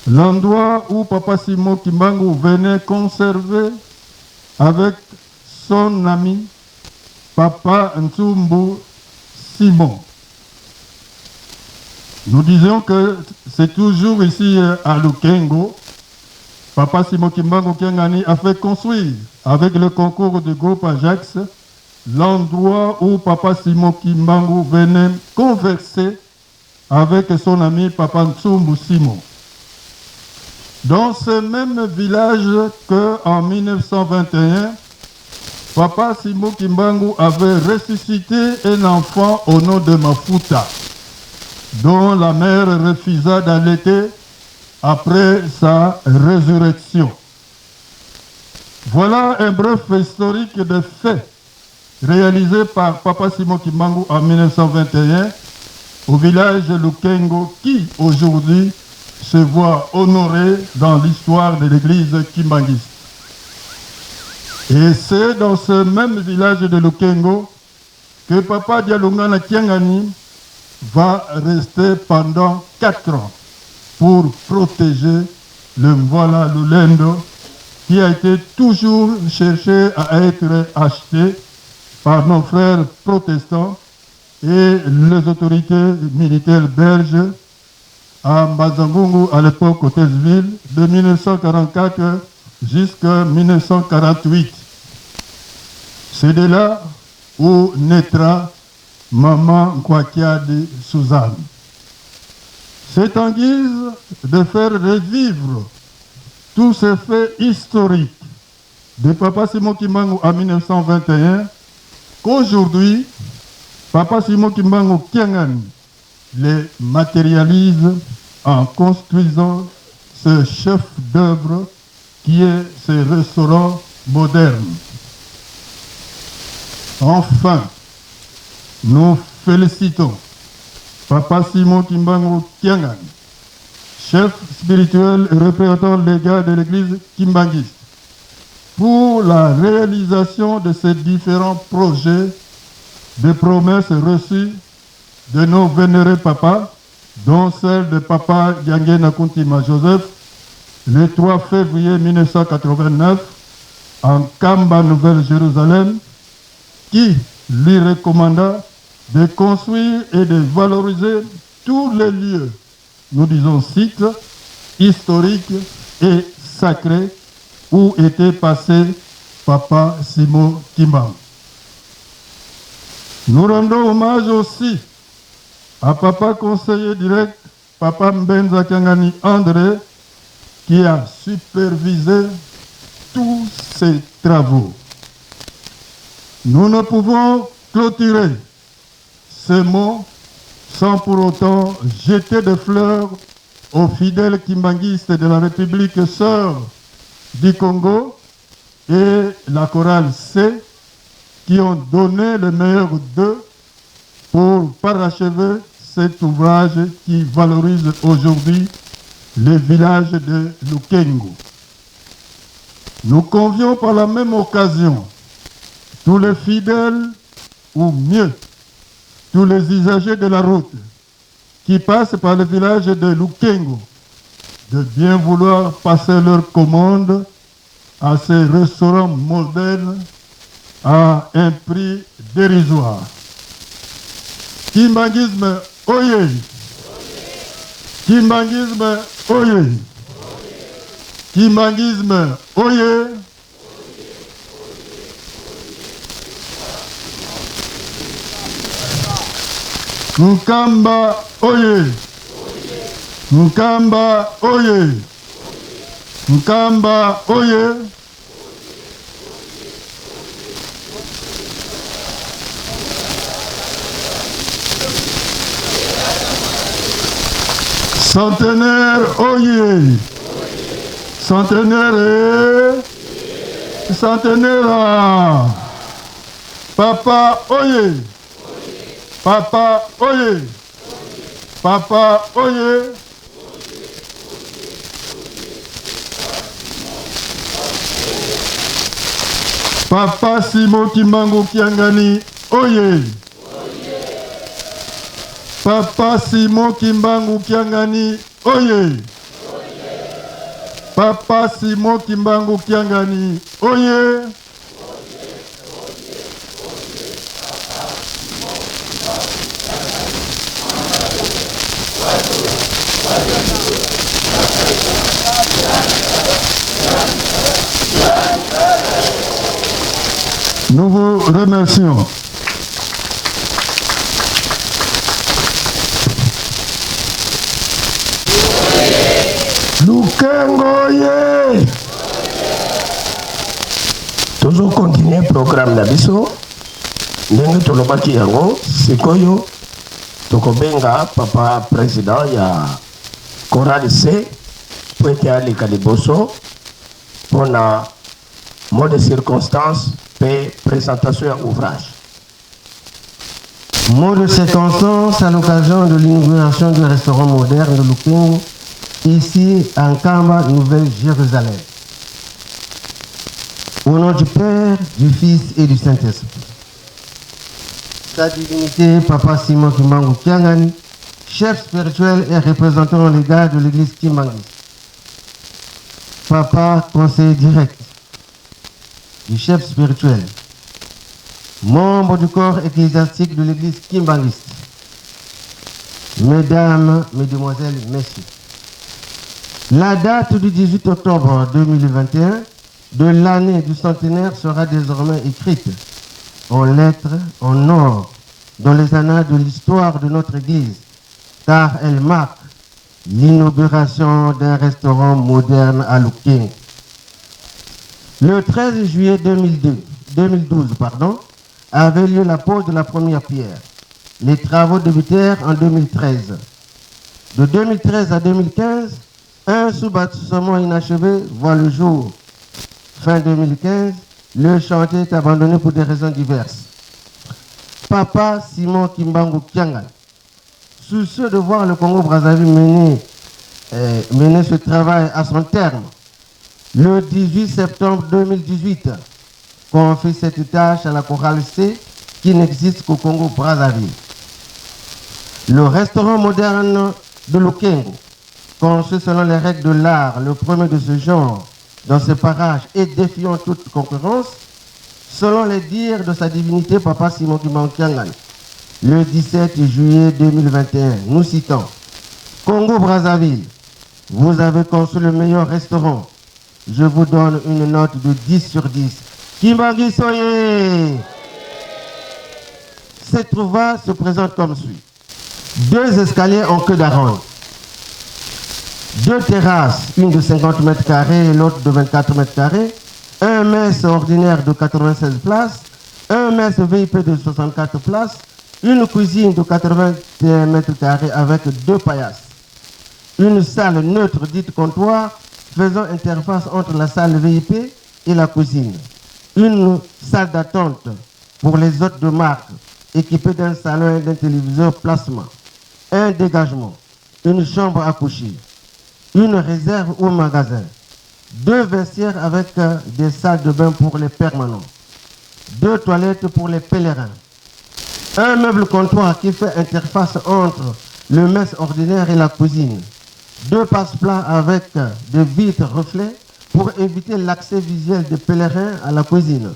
l'endroit où Papa Simon Kimbangu venait conserver avec son ami Papa Ntsumbu Simon. Nous disions que c'est toujours ici à Lukengo, Papa Simon Kimbangu Kiangani a fait construire, avec le concours du groupe Ajax, l'endroit où Papa Simon Kimbangu venait converser avec son ami Papa Ntsumbu Simon. Dans ce même village que en 1921, Papa Simon Kimbangu avait ressuscité un enfant au nom de Mafuta, dont la mère refusa d'allaiter après sa résurrection. Voilà un bref historique de faits réalisé par Papa Simon Kimbangu en 1921 au village Lukengo qui, aujourd'hui, se voit honoré dans l'histoire de l'église kimbanguiste. Et c'est dans ce même village de Lukengo que Papa Dialungana Kiangani va rester pendant 4 ans pour protéger le Mvola Lulendo qui a été toujours cherché à être acheté par nos frères protestants et les autorités militaires belges à Mbanza-Ngungu, à l'époque Auteuil-Ville, de 1944 jusqu'en 1948. C'est de là où naîtra Maman Nkwakiadi Suzanne. C'est en guise de faire revivre tous ces faits historiques de Papa Simon Kimbangu en 1921 qu'aujourd'hui, Papa Simon Kimbangu Kiangani les matérialise en construisant ce chef d'œuvre qui est ce restaurant moderne. Enfin, nous félicitons Papa Simon Kimbangu Kiangani, chef spirituel et représentant légal de l'église kimbanguiste, pour la réalisation de ces différents projets de promesses reçues de nos vénérés papas, dont celle de papa Diangienda Kuntima Joseph, le 3 février 1989, en Nkamba, Nouvelle-Jérusalem, qui lui recommanda de construire et de valoriser tous les lieux, nous disons sites, historiques et sacrés où était passé Papa Simon Kimbangu. Nous rendons hommage aussi à Papa conseiller direct, Papa Mbenza Kiangani André, qui a supervisé tous ces travaux. Nous ne pouvons clôturer ces mots sans pour autant jeter des fleurs aux fidèles kimbanguistes de la République sœur du Congo et la chorale C qui ont donné le meilleur d'eux pour parachever cet ouvrage qui valorise aujourd'hui le village de Lukengo. Nous convions par la même occasion tous les fidèles, ou mieux, tous les usagers de la route qui passent par le village de Lukengo, de bien vouloir passer leur commande à ces restaurants modernes à un prix dérisoire. Kimbanguisme, oyé! Kimbanguisme, oyé! Kimbanguisme, oyé! Nkamba, oyé! Nkamba, oyé! Nkamba, oyé! Centenaire, oyé! Centenaire, centenaire! Papa, oyé! Papa, oyé! Papa, oyé! Papa Simon Kimbangu Kiangani, oyé! Papa Simon Kimbangu Kiangani, oyé! Papa Simon Kimbangu Kiangani, oyé! Nous vous remercions. Lukengo ye! Tozokontinue programme na biso ndenge tolobaki yango. Sikoyo tokobenga papa président ya chorale C po ete aleka liboso mpona mot de circonstance mpe présentation ya ouvrage. Mot de circonstance à l'occasion de l'inauguration du restaurant moderne de Lukengo, ici à Nkamba, Nouvelle-Jérusalem. Au nom du Père, du Fils et du Saint-Esprit. Sa divinité, Papa Simon Kimbangu Kiangani, chef spirituel et représentant légal de l'église Kimbanguiste. Papa conseiller direct du chef spirituel, membre du corps ecclésiastique de l'église kimbanguiste. Mesdames, Mesdemoiselles, Messieurs, la date du 18 octobre 2021 de l'année du centenaire sera désormais écrite en lettres, en or, dans les annales de l'histoire de notre Église, car elle marque l'inauguration d'un restaurant moderne à Lukengo. Le 13 juillet 2002, 2012 pardon, avait lieu la pose de la première pierre. Les travaux débutèrent en 2013. De 2013 à 2015, un sous-bâtiment inachevé voit le jour. Fin 2015, le chantier est abandonné pour des raisons diverses. Papa Simon Kimbangu Kiangani, soucieux de voir le Congo-Brazzaville mener, euh, mener ce travail à son terme, le 18 septembre 2018, confie cette tâche à la chorale C qui n'existe qu'au Congo-Brazzaville. Le restaurant moderne de Lukengo, conçu selon les règles de l'art, le premier de ce genre dans ce parages et défiant toute concurrence, selon les dires de sa divinité Papa Simon Kimbangu Kiangani, le 17 juillet 2021, nous citons Congo-Brazzaville, vous avez conçu le meilleur restaurant. Je vous donne une note de 10 sur 10. Kimbangu Soye Cette trouvaille se présente comme suit. Deux escaliers en queue d'aronde. Deux terrasses, une de 50 mètres carrés et l'autre de 24 mètres carrés. Un mess ordinaire de 96 places. Un mess VIP de 64 places. Une cuisine de 81 mètres carrés avec deux paillasses. Une salle neutre dite comptoir faisant interface entre la salle VIP et la cuisine. Une salle d'attente pour les hôtes de marque équipée d'un salon et d'un téléviseur plasma. Un dégagement, une chambre à coucher, une réserve ou magasin, deux vestiaires avec euh, des salles de bain pour les permanents, deux toilettes pour les pèlerins, un meuble comptoir qui fait interface entre le mess ordinaire et la cuisine, deux passe-plats avec euh, des vitres reflets pour éviter l'accès visuel des pèlerins à la cuisine,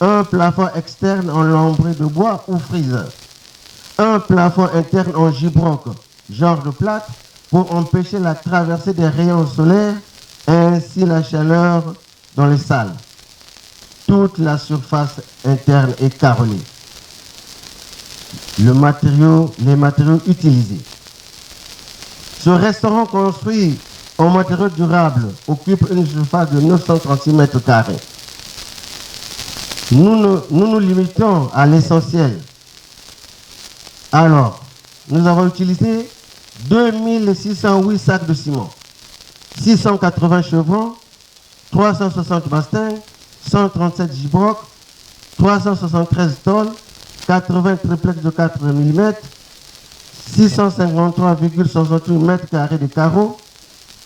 un plafond externe en lombré de bois ou frise, un plafond interne en gibroc, genre de plâtre, pour empêcher la traversée des rayons solaires et ainsi la chaleur dans les salles. Toute la surface interne est carrelée. Le matériau, les matériaux utilisés. Ce restaurant construit en matériaux durables occupe une surface de 936 mètres carrés. Nous nous, nous, nous limitons à l'essentiel. Alors, nous avons utilisé 2608 sacs de ciment, 680 chevrons, 360 bastingues, 137 gibrocs, 373 tôles, 80 triplex de 4 mm, 653,68 mètres carrés de carreaux,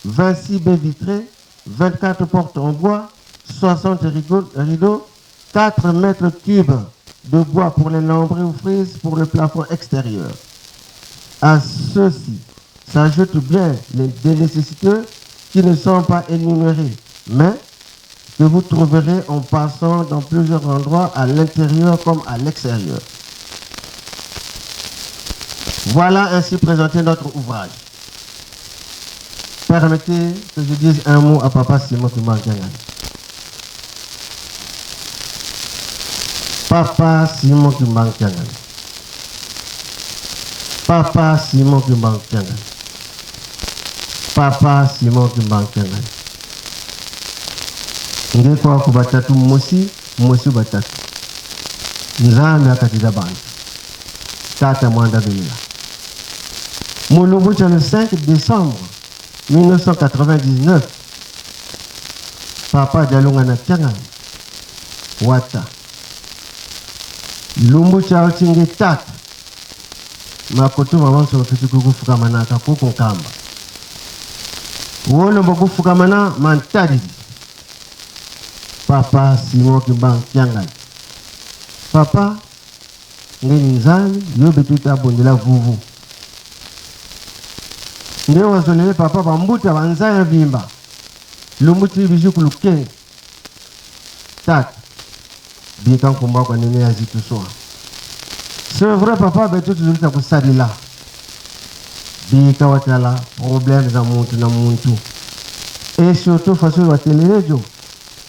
26 baies vitrées, 24 portes en bois, 60 rideaux, 4 mètres cubes de bois pour les lambris ou frises pour le plafond extérieur. À ceux-ci s'ajoutent bien les des nécessiteux qui ne sont pas énumérés, mais que vous trouverez en passant dans plusieurs endroits à l'intérieur comme à l'extérieur. Voilà ainsi présenté notre ouvrage. Permettez que je dise un mot à Papa Simon Kimbangu. Papa Simon Kimbangu. Papa Simon Kimbangu. Papa Simon Kimbangu. Nge kwaku batatu mosi mosi batatu nzambe akatida bantu tata mwanda belela mulumbu le 5 décembre 1999 papa dialunga na kiangani wata lumbu chao chinge tata makotuma banso bafiti kukufukamana kakuku nkamba wolomba kufukamana mantadidi papa simon kimbangu kiangani papa ngeni nzambi yo betuta abondela vuvu nde wazolele papa bambuta banzaya vimba lumbu ti bijuku lukenge tata bika nkumba kwa nene ya zituswa c'est vrai papa betu tuzulita kusalila bika watala problème za muntu na muntu et surtout façon watelelejo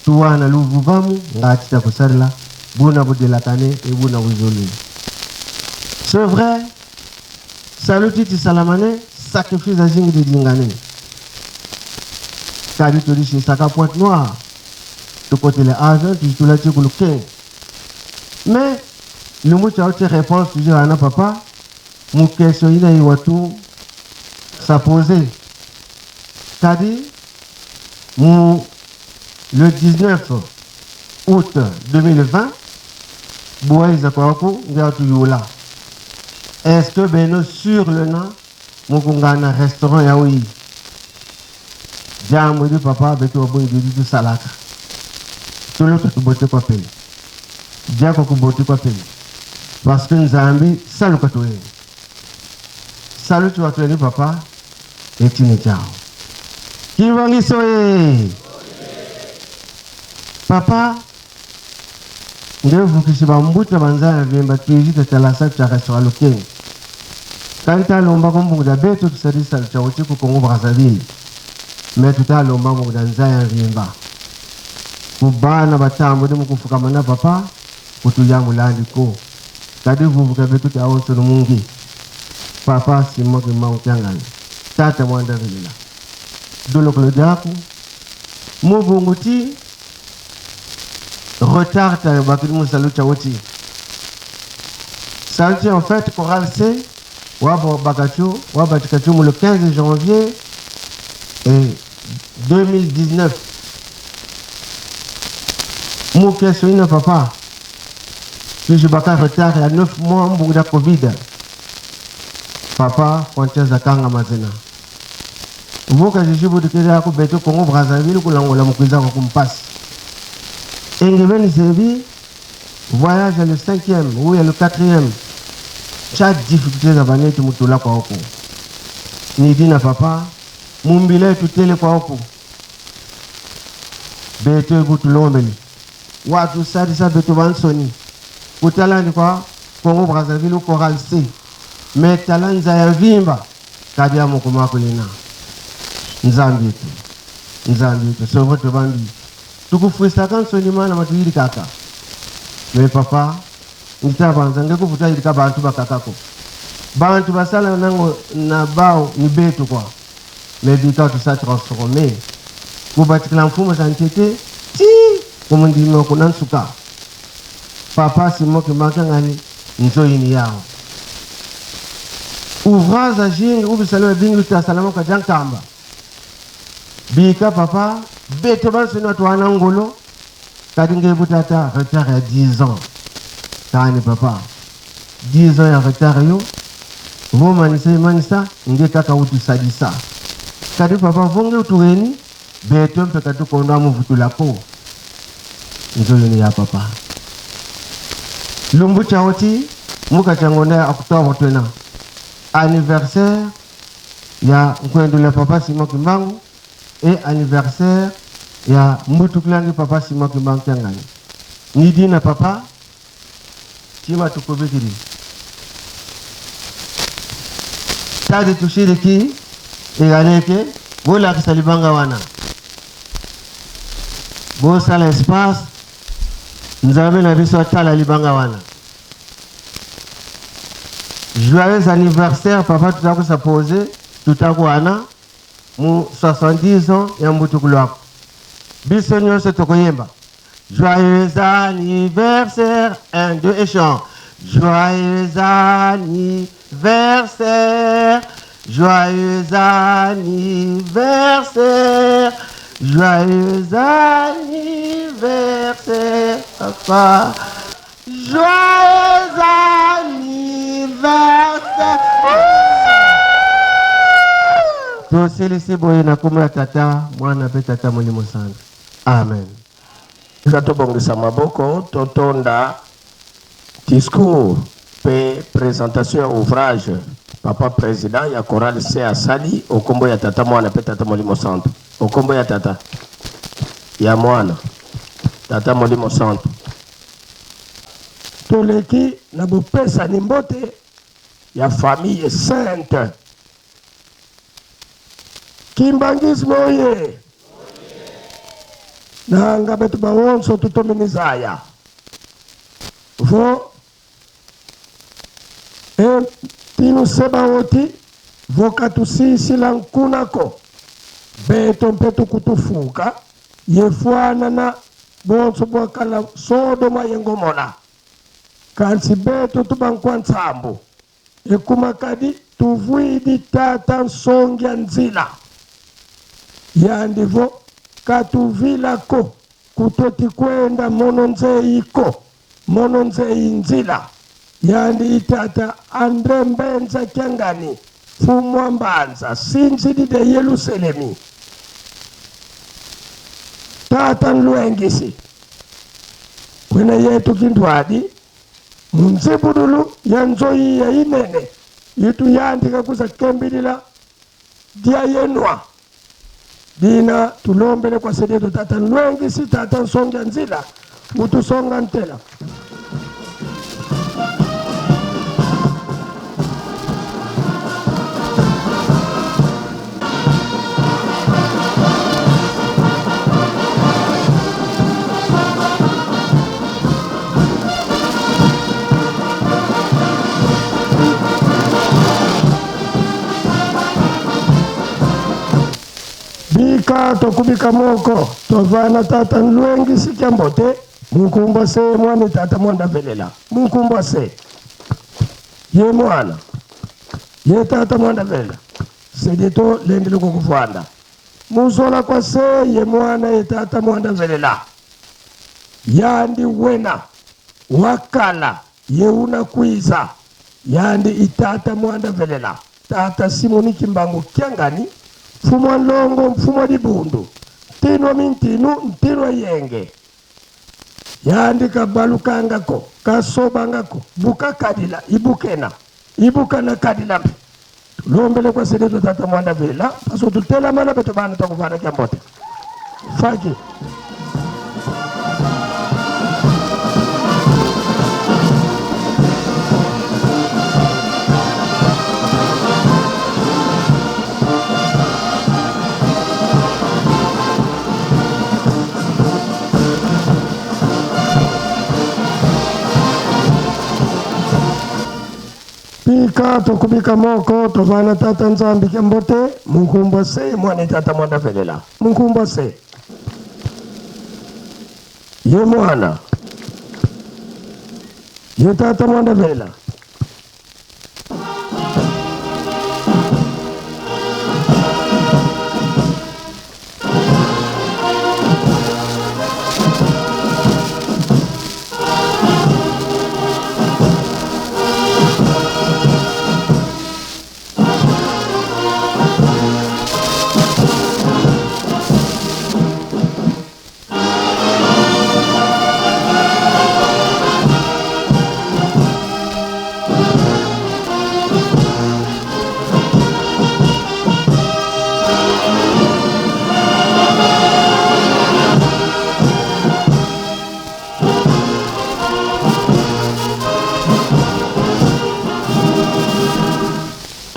tuwana luvuvamu ngatita kusalila buna budelakane e buna buzolile c'est vrai saluti tisalamane Sacrifice ajingi didingane. Kadi tudishisaka Pointe Noire. Tukotele avion tujitula kuluke. Mais lumbu cha uti réponse toujours ana papa. Mu question ina iwatu sa poser. Kadi mu le 19 août 2020 Boise kwaku ngatu yola. Est-ce que beno sur le nom mukungana restaurant ya oui. Jambo du papa beto boy du salaka. Tolo tubote kwa pele. Jako kubote kwa pele. Parce que Nzambi saluka toye. Salut tu watu papa et tu ne ciao. Kimbanguiste oye. Papa ndevukisi bambuta banzala vemba tuizita talasa cha restaurant Lukeng. Kanta lomba kumbunguda beto tusadisa cha uchiku Congo Brazzaville. Mais tutalomba mbunguda nzaya vimba. Kubana batambo de mukufukamana papa kutuyamulandi ko. Kadi vuvuka beto ta onso mungi. Papa Simon Kimbangu Kiangani. Tata mwanda vilila. Dolokolo diaku. Mubunguti retard ta bakili musalu cha wuti. Saluti en fait chorale C wabo bakachu wabachikachu le 15 janvier et 2019. Mouké ina papa. Si je baka retard il y a 9 mois mbunga Covid. Papa frontière zakanga mazina. Voka jijibu dikira ku beto Congo Brazzaville ku langola mukwiza ku kumpasi. Engeveni Sebi voyage le 5e ou le 4e. Chaque difficulté za tu mutula kwa huko. Ni dina papa mumbile tutele kwa huko. Beto kutulombele. Watu sadisa beto bansoni. Kutalani kwa Congo Brazzaville Chorale C. Mais talanza ya vimba kadia mukuma kulina. Nzambi yetu. Nzambi yetu. Sovo tobambi. Tukufwisa kansoni mana matuyiri kaka. Mais papa nitabanza ngekuvuta ilika bantu bakakako. Bantu basala nango na bao ni betu kwa. Mais bika tout ça transformé. Kubatikila mfumo za ntete ti kumundimo kunansuka. Papa Simon Kimbangu Kiangani nzoyini yao. Ouvrage ajingi ubisalo bingi tasalama ka jankamba. Bika papa beto banso na twana ngolo kadinge butata retard ya 10 ans. Tani papa 10 ans ya retard yo. Vomanisa manisa nge kaka utusadisa. Kadi papa vonge utuweni beto mpeka tukonda muvutulako. Nzoyini ya papa. Lumbu chaoti muka changonda ya octobre tena. Anniversaire ya Nkwendula papa Simon Kimbangu et anniversaire ya Mbutuklangi papa Simon Kimbangu Kiangani. Nidi na papa chima tukobekiri. Tadi tushiriki iganeke bola kisalibanga wana. Bosa l'espace nzambe na biso tala libanga wana. Joyeux anniversaire papa tout à coup s'est tout à coup ana mu 70 ans ya mbutukulwako. Biso nyonso tokoyemba. Joyeux anniversaire 1 2 et chant. Joyeux anniversaire. Joyeux anniversaire. Joyeux anniversaire papa. Joyeux anniversaire. Toselisi boye na kombo ya tata mwana pe tata molimo santu. Amen. Eza tobongisa maboko totonda discours pe présentation ya ouvrage papa président ya chorale C asali okombo ya tata mwana pe tata molimo santu. Okombo ya tata ya mwana tata molimo santu. Toleki na bopesa ni mbote ya famille sainte. Kimbanguisme oye. Nanga betu bawonso tutominizaya. Vo e tinu seba oti Vokatusisila nkunako beto mpe tukutufuka yefwana na bonso bwakala Sodoma ye Ngomola. Kansi beto tubankwa nsambu ekumakadi tuvuidi tata nsongia nzila yandivo katuvilako kutoti kwenda mono nzeiko mono nzeyi nzila yandi itata Andre Mbenza Kiangani Fumwa Mbanza sinzidide Yerusalemi tata nlwengisi kwene yetu kindwadi munzibudulu ya nzoyi ya inene yitu yandika kuza kembilila dia yenwa dina tulombele kwa sedeto tata nlwengisi tata nsongia nzila utusonga ntela. Bika tokubika moko tovana tata nlwengi sikyambote munkumbwa se mwana tata mwanda velela munkumbwa se ye mwana ye tata mwanda velela sedeto lendele kokuvanda muzola kwa se ye mwana ye tata mwanda velela yandi wena wakala yeuna kwiza yandi itata mwanda velela tata Simoni Kimbangu Kiangani mfumwa nlongo mfumwa dibundu ntinwa mintinu ntinwa yenge yandi kabalukangako kasobangako bukakadila ibukena ibukana kadila mpe tulombele kwa sedeto tata mwanda vela paso tutelamana beto bana takuvana kyambote faki. Pika tokubika moko tovana tata nzambi kyambote munkumbwa se mwana tata mwanda velela munkumbwa se ye mwana ye tata mwanda velela.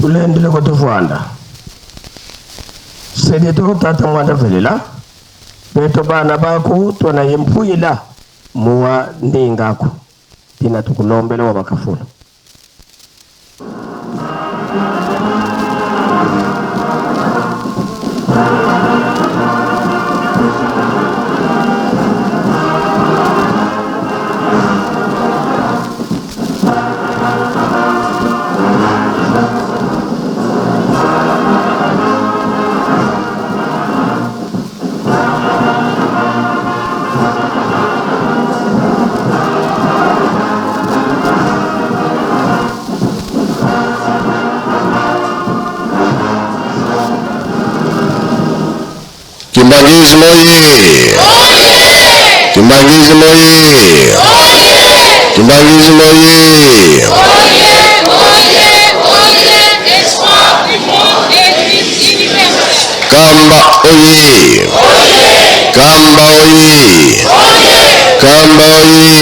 Tulendele kotuvwanda sedeto tata mwanda velela beto bana baku tona yempuyila muwa ndingaku tina tukulombele wa bakafula. Kimbanguisme oye! Kimbanguisme oye! Kimbanguisme oye! Kamba oye! Kamba oye! Kamba oye!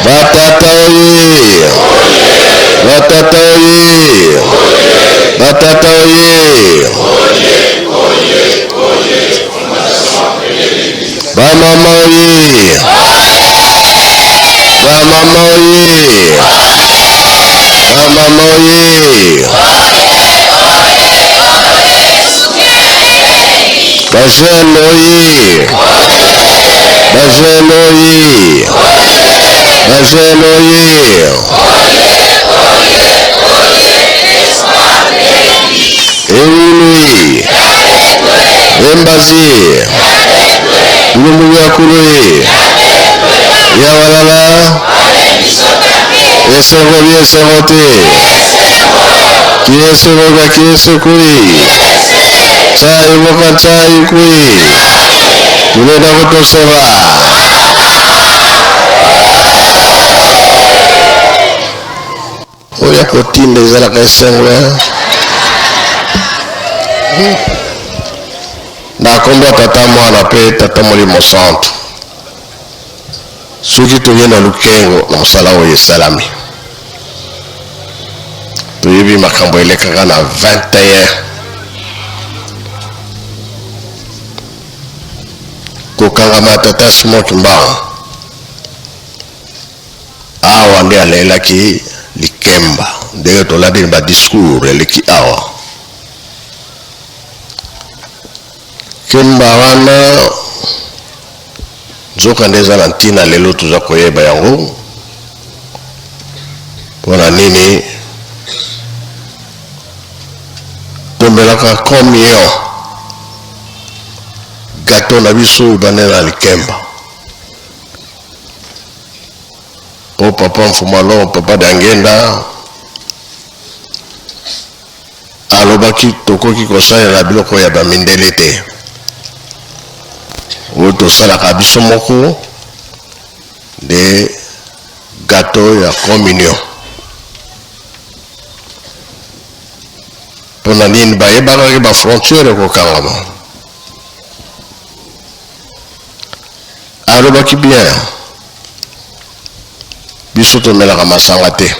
Batata oye! Batata oye! Batata oye! Bamama oye! Bamama oye! Bamama oye! Bajeune oye! Bajeune oye! Bajeune oye! Ewului! Embazi! Bilumbu bya kulu Yawalala! Esengo bi esengo te! Kiesokoka kiesokui! Chai boka chai kui! Tulenda kutoseva! Oyo kotinda ezalaka esengo na nkombo ya Tata, Mwana mpe Tata Molimo Santu. Soki toye na lukengo na mosala oyo esalami, toyebi makambo elekaka na 21 kokangama ya Tata Simon Kimbangu. Awa nde alelaki likemba, ndenge tolandi ba discours eleki awa. Kemba wana nzoka nde eza na ntina lelo toza koyeba yango mpona nini tomelaka communion gato na biso ebande na likemba po papa Mfumalo, papa Diangienda alobaki tokoki kosalela biloko ya bamindele te, oyo tosalaka biso moko nde gato ya communion. Mpona nini bayebakaki ba frontière ekokangama? Alobaki bien, biso tomelaka masanga te,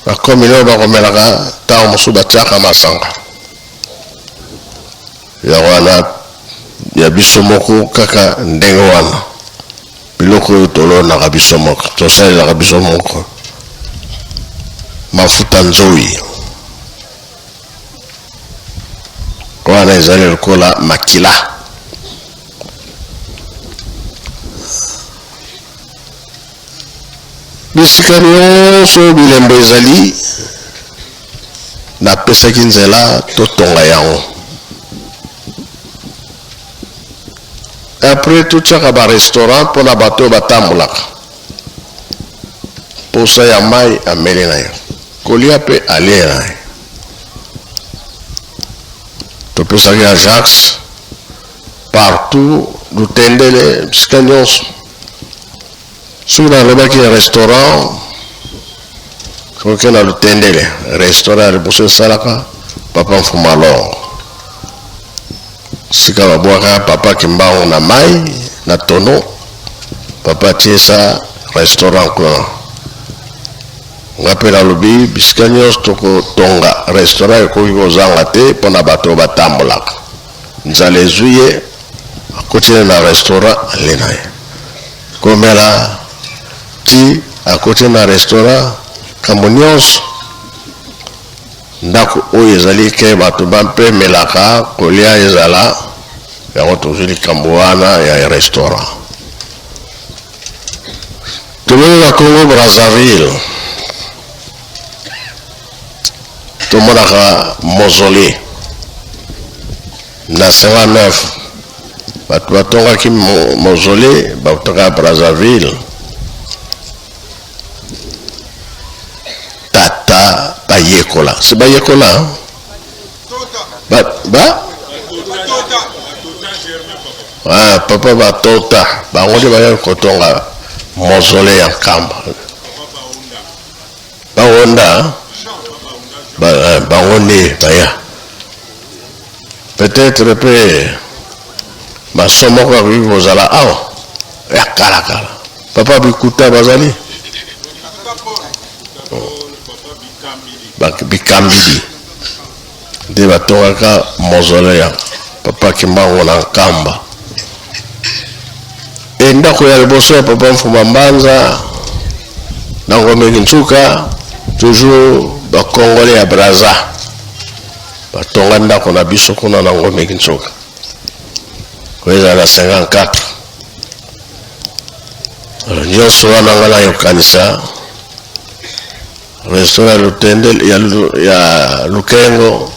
bakomine oyo bakomelaka ntango mosusu batiaka masanga yango wana ya biso moko kaka ndenge wana. Biloko oyo tolonaka biso moko, tosalelaka biso moko, mafuta nzoi wana ezali lokola makila. Bisika nyonso bilembo ezali, napesaki nzela totonga yango. Après totiaka ba restaurant mpona bato oyo batambolaka, posa ya mai ameli na ye, kolia mpe alie na ye. Topesaki Ajax partout, Lutendele, bisika nyonso. Soki nalobaki restaurant, soki na Lutendele, restaurant ya liboso esalaka papa Mfumalongo, sika babwaka papa Kimbangu na mai na tono, papa atiesa restaurant kuna. Nga mpe nalobi bisika nyonso tokotonga restaurant ekoki kozanga te mpona bato oyo batambolaka. Nzala ezwi ye, akoti na restaurant ale na ye komela ti akoti na restaurant kambo nyonso. Ndako oyo ezali ke bato bampemelaka kolia ezala yango, tozwi likambo wana ya restaurant. Tomoni na Congo Brazzaville tomonaka mausolée na 59, bato batongaki mausolée bautaka Brazzaville. Tata bayekola si bayekola ba, ba? Ah, papa batota bango nde bayaki kotonga mausolée ya Nkamba. Bawonda ba, bango nde baya peut-être mpe maso moko akoki kozala awa ya kalakala. Papa Bikuta bazali Bikambili nde batongaka mausolée ya. Papa Kimbangu na Nkamba. E ndako ya liboso ya Papa Mfuma Mbanza na Ngombe Kinsuka, toujours ba Congolais ya Brazza batonga ndako na biso kuna na Ngombe Kinsuka, oyo ezala na 54. Alors nyonso wana nga nayokanisa restaurant ya Lutende ya Lukengo,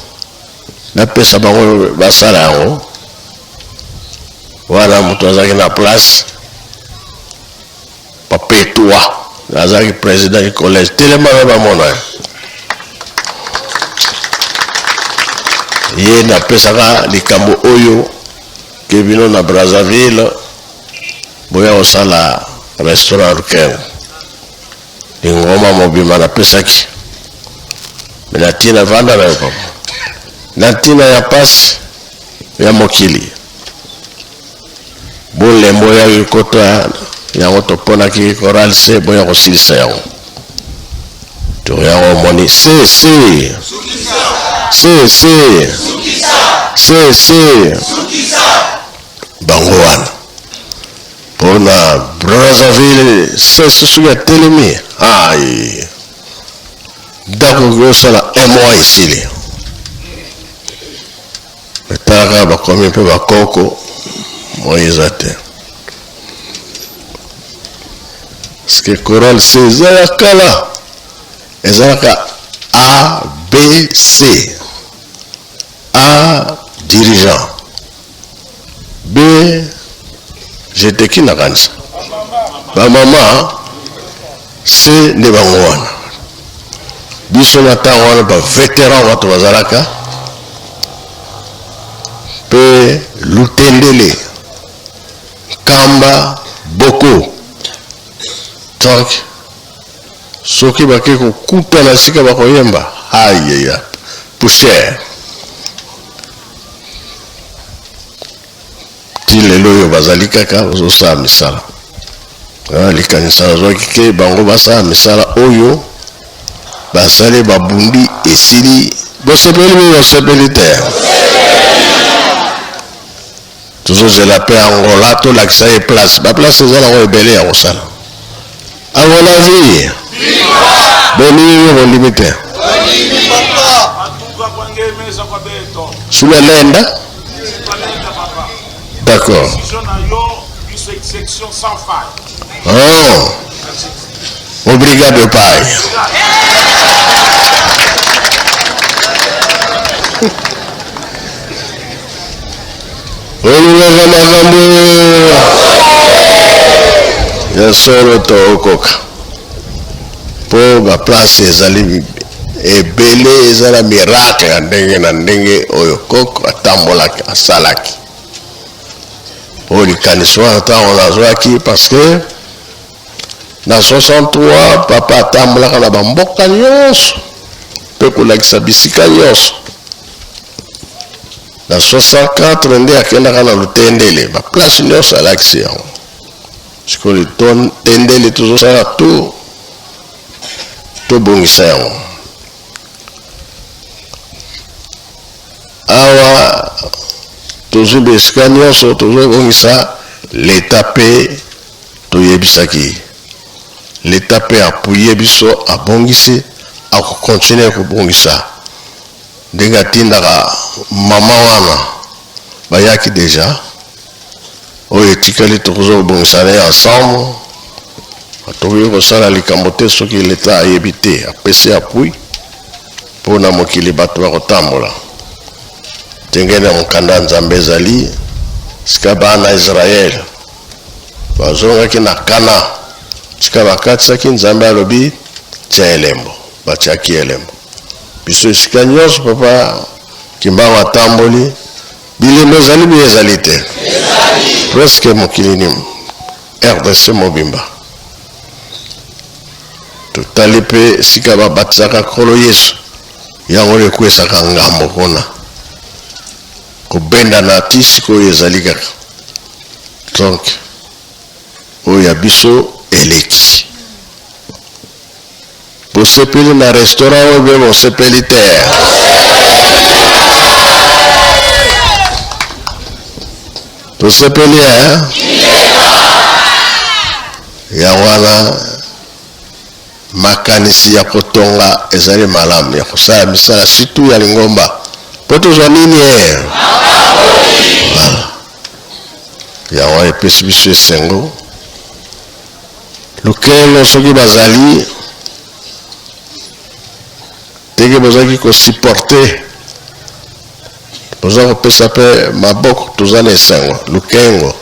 napesa bango basala yango wana. Moto azalaki na place Papetua, azalaki président du collège, telema na bamona ye. Napesaka likambo oyo ke bino na Brazzaville boya kosala restaurant Lukengo, lingomba mobimba napesaki. Me na ntina vanda na yo papa, na ntina ya mpasi ya mokili, bolembo ya kota yango, toponaki chorale C boya kosilisa yango. To yango omoni C C C C C C bango wana mpona Brazzaville. C soki atelemi, ai ndako okosala un mois esili. Etalaka bakomi mpe bakoko moi eza te, parce que chorale C eza ya kala, ezalaka A B C. A dirigeant, B jeteki nakanisa bamama, C nde bango wana. Biso na ntango wana bavétéran bato bazalaka mpe Lutendele, Nkamba, Boko. Donc soki bake kokutana esika bakoyemba, ayeya poussière. Ti lelo oyo bazali kaka bazosala misala. Likanisa nazwaki ke bango basala misala oyo basali, babundi esili. Bosepeli mpe bosepeli te, tozozela mpe Angola tolakisa ye place. Baplace eza nango ebele ya kosala. Angola vie bolimi, bolimi te Sulalenda. D'accord. Oh. Obrigado, pai. Olingaka makambo ya solo, tookoka mpo baplace ezali ebele. Eza na miracle ya ndenge na ndenge oyo koko atambolaki, asalaki. Oyo likanisi wana ntango nazwaki, parce que na 63 papa atambolaka na bamboka nyonso mpe kolakisa bisika nyonso. Na 64 nde akendaka na Lutendele, baplace nyonso alakisi yango. Sikoyo Lutendele tozosala tour, tobongisa yango. Awa tozwi bisika nyonso, tozobongisa. Leta mpe toyebisaki, leta mpe apuye biso, abongisi, akocontinuer kobongisa ndenge atindaka mama wana. Bayaki déjà, oyo etikali tokoza kobongisa na ye ensemble. Tokoki kosala likambo te soki leta ayebi te, apesi appui. Mpo na mokili bato bakotambola ndenge na mokanda ya Nzambe ezali. Sika bana Israele bazongaki na Kana, sika bakatisaki, Nzambe alobi tia elembo, batiaki elembo. Biso esika nyonso papa Kimbangu atamboli, bilembo ezali bi ezali te presque mokili nini, RDC mobimba. Totali mpe esika babatisaka Nkolo Yesu, yango oyo ekwesaka ngambo mpona kobendana ti sikoyo ezali kaka. Donc oyo ya biso eleki. Bosepeli na restaurant oyo mpe bosepeli te? Tosepeli eh? Yango wana makanisi ya kotonga ezali malamu, ya kosala misala surtout ya lingomba mpo tozwa nini eh? Voilà. Yango wana epesi biso esengo. Lukelo soki bazali ndenge bozalaki kosupporte, boza kopesa mpe maboko, toza na esengo. Lukengo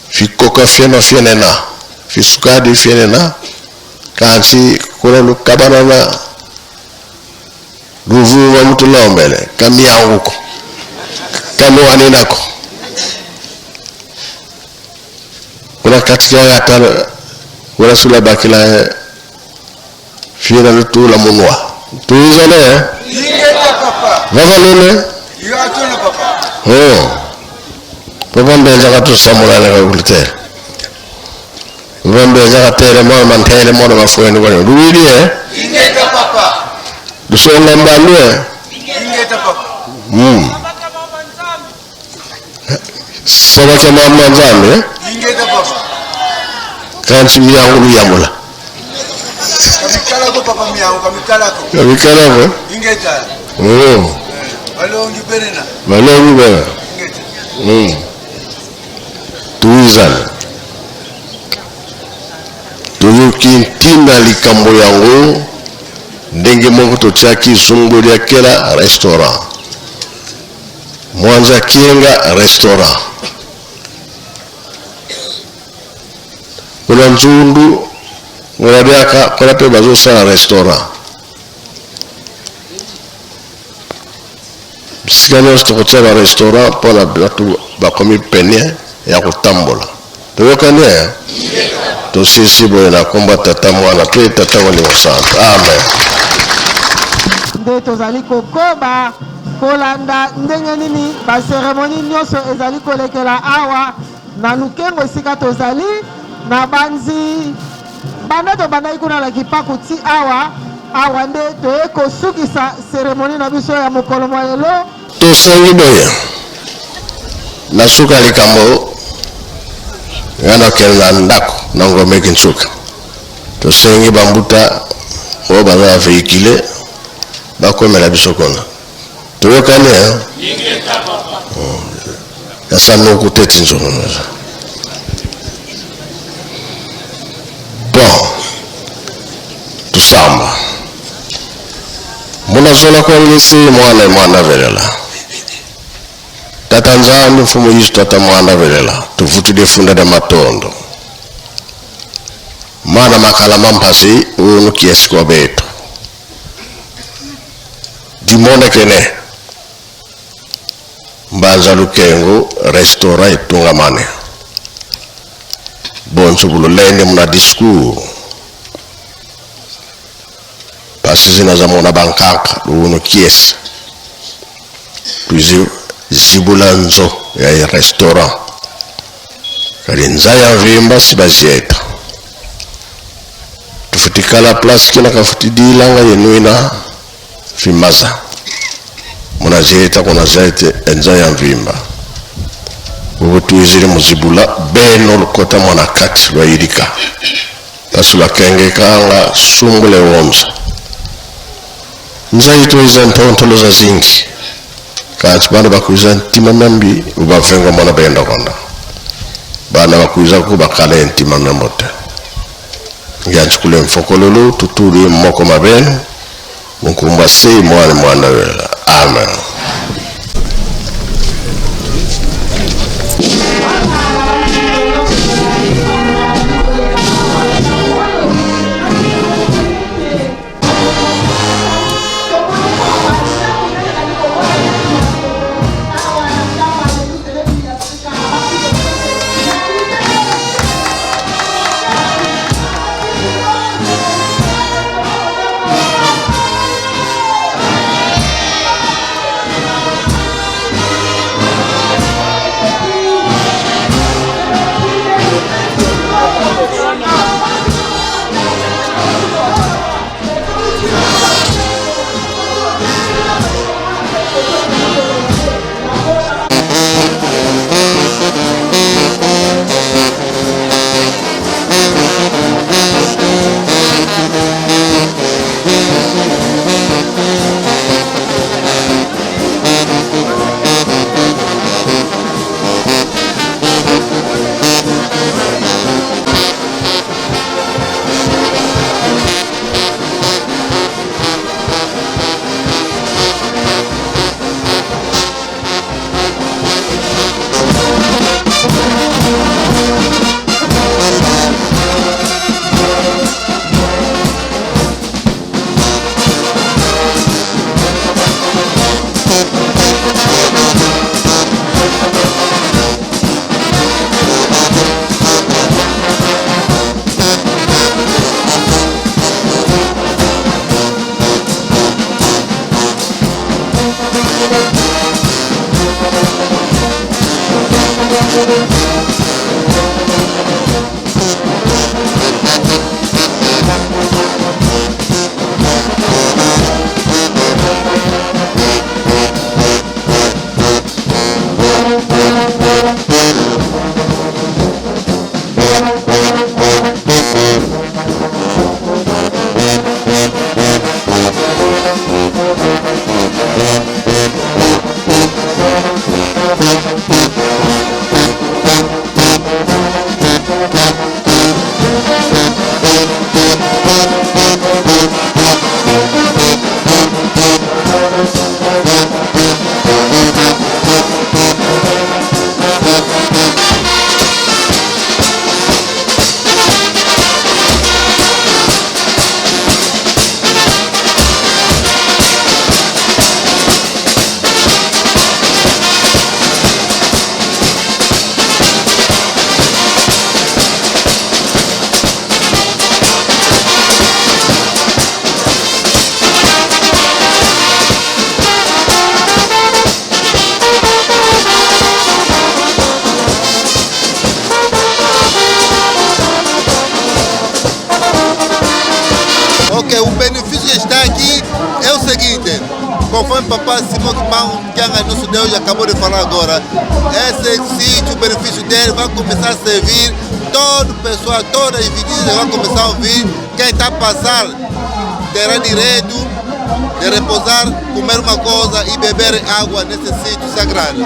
fikoka fieno fienena fisukadi fienena kansi kuna lukabanana luvuva mutulombele kamiyanguko kanuaninako kuna katikaka ata kuna sula bakila fiena lutula munwa tuizane eh? Vava lune oh papa mbenza katusamulana kakulitele papa mbenza katere mwana mantere mwana mafueni kwani luwili eh lusonga mbandu eh Sabake mama Nzambe eh? Kanti miyango luyamula. Kamikalako papa miyango kamikalako. Kamikalako. Ingeta. Oh. Balongi benena. Balongi bena. Ingeta. Tuizana. Toyoki ntina likambo yango ndenge moko totiaki zumbu lya kela restaurant. Mwanza Kienga restaurant. Kuna Nzundu, kuna Biaka, kuna pe bazosala restaurant. Bisika nyonso tokotia ba restaurant mpona bato bakomi pene ya kotambola. Toyokani eh? Tosisi boye na kombo ya Tata Mwana mpe Tata Molimo Santu. Amen. Nde tozali kokoba kolanda ndenge nini ba ceremonies nionso ezali kolekela awa na Lukengo esika tozali. Nabanzi banda tobandaki kuna na Kipaku ti awa, awa nde toye kosukisa ceremonie na biso ya mokolo mwa lelo. Tosengi boye, na suka ya likambo, ngai nakokende na ndako na Ngombe Kinsuka. Tosengi ba mbuta oyo baza na vehicule bakomela biso kuna. Toyokani hein? Ya sanoku te tinzono. Bon, tusamba. Muna zola kwangisi mwana mwana velela. Tata Nzambi mfumu Yesu tata mwana velela. Tuvutide funda da matondo. Mana makala mampasi unu kiesi kwa betu. Dimona kene. Mbanza Lukengo restaurant etungamane. Bonso bulolende muna discours. Pasi zina za mona bankanka luno kiesi. Tuzi zibula nzo ya restaurant. Kali nzaya vimba sibazieta. Tufutikala place kina kafutidilanga yenuina fimaza. Muna zieta kuna zaite nzaya mvimba. Ubu tuiziri muzibula beno lukota mwana kati lwairika. Pasula kenge kanga sumbule wonza. Nzai tuiza ntontolo za zingi. Kati bana bakuiza ntima mambi ubafenga mwana benda konda. Bana bakuiza ku bakale ntima mambote. Ngianchukule mfokololo tutuli moko mabeno. Mukumba sei mwana mwana wela. Amen. Papa Simão Kimbangu Kiangani, nosso Deus, acabou de falar agora. Esse sítio, o benefício dele, vai começar a servir todo o pessoal, toda a avenida vai começar a ouvir. Quem está a passar terá direito de repousar, comer uma coisa e beber água nesse sítio sagrado.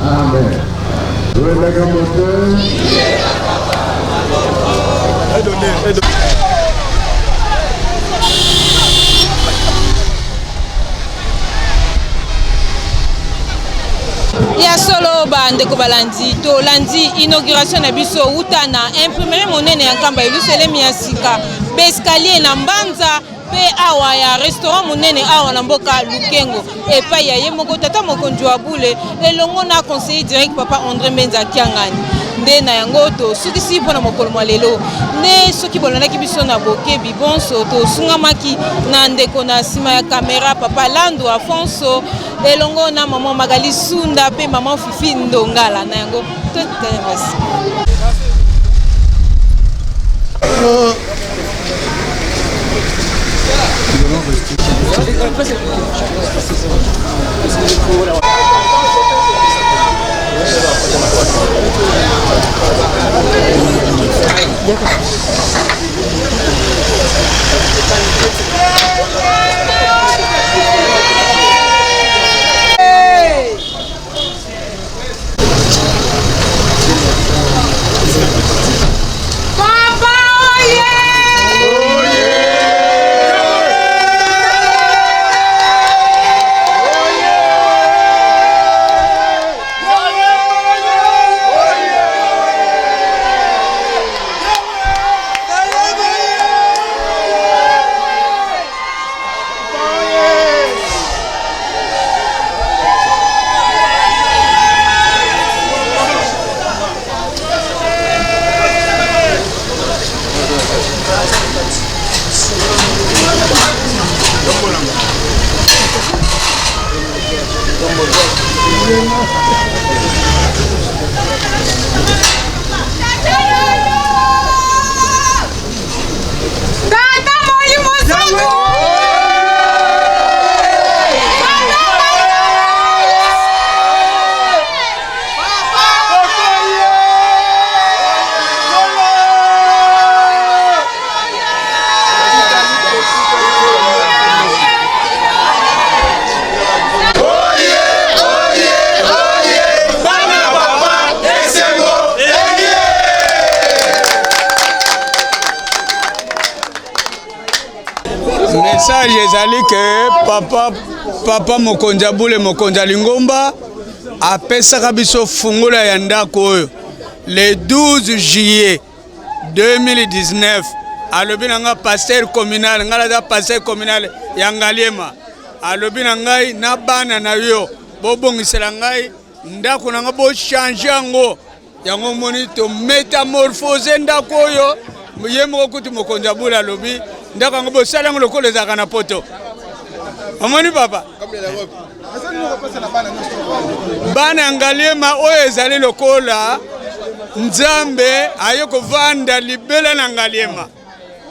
Amen. Ya solo bandeko balandi, tolandi inauguration na biso uta na imprimerie monene ya Nkamba Yelusalemi ya sika, baescalier na Mbanza mpe awa ya restaurant monene awa na mboka Lukengo epai ya ye moko tata mokonzi wa bule elongo na conseiller direct papa André Mbenza Kiangani. Nde na yango tosukisi mpo na mokolo mwa lelo. Nde soki bolandaki biso na bokebi bonso, tosungamaki na ndeko na nsima ya kamera papa Lando Afonso elongo na mama Magali Sunda mpe mama Fifi Ndongala. Na yango totali. Message ezali ke papa, papa mokonzi ya bule, mokonzi ya lingomba apesaka biso fungola ya ndako oyo le 12 juillet 2019. Alobi na nga pasteur communal, ngai naza pasteur communal ya Ngaliema, alobi na ngai na bana na yo bobongisela ngai ndako na ngai, bochange yango. Yango omoni tometamorphose ndako oyo. Ye moko kutu mokonzi ya bula alobi ndako yango bosala yango lokola ezalaka na poto. Omoni papa, bana ya Ngaliema oyo ezali lokola Nzambe aye kovanda libela na Ngaliema,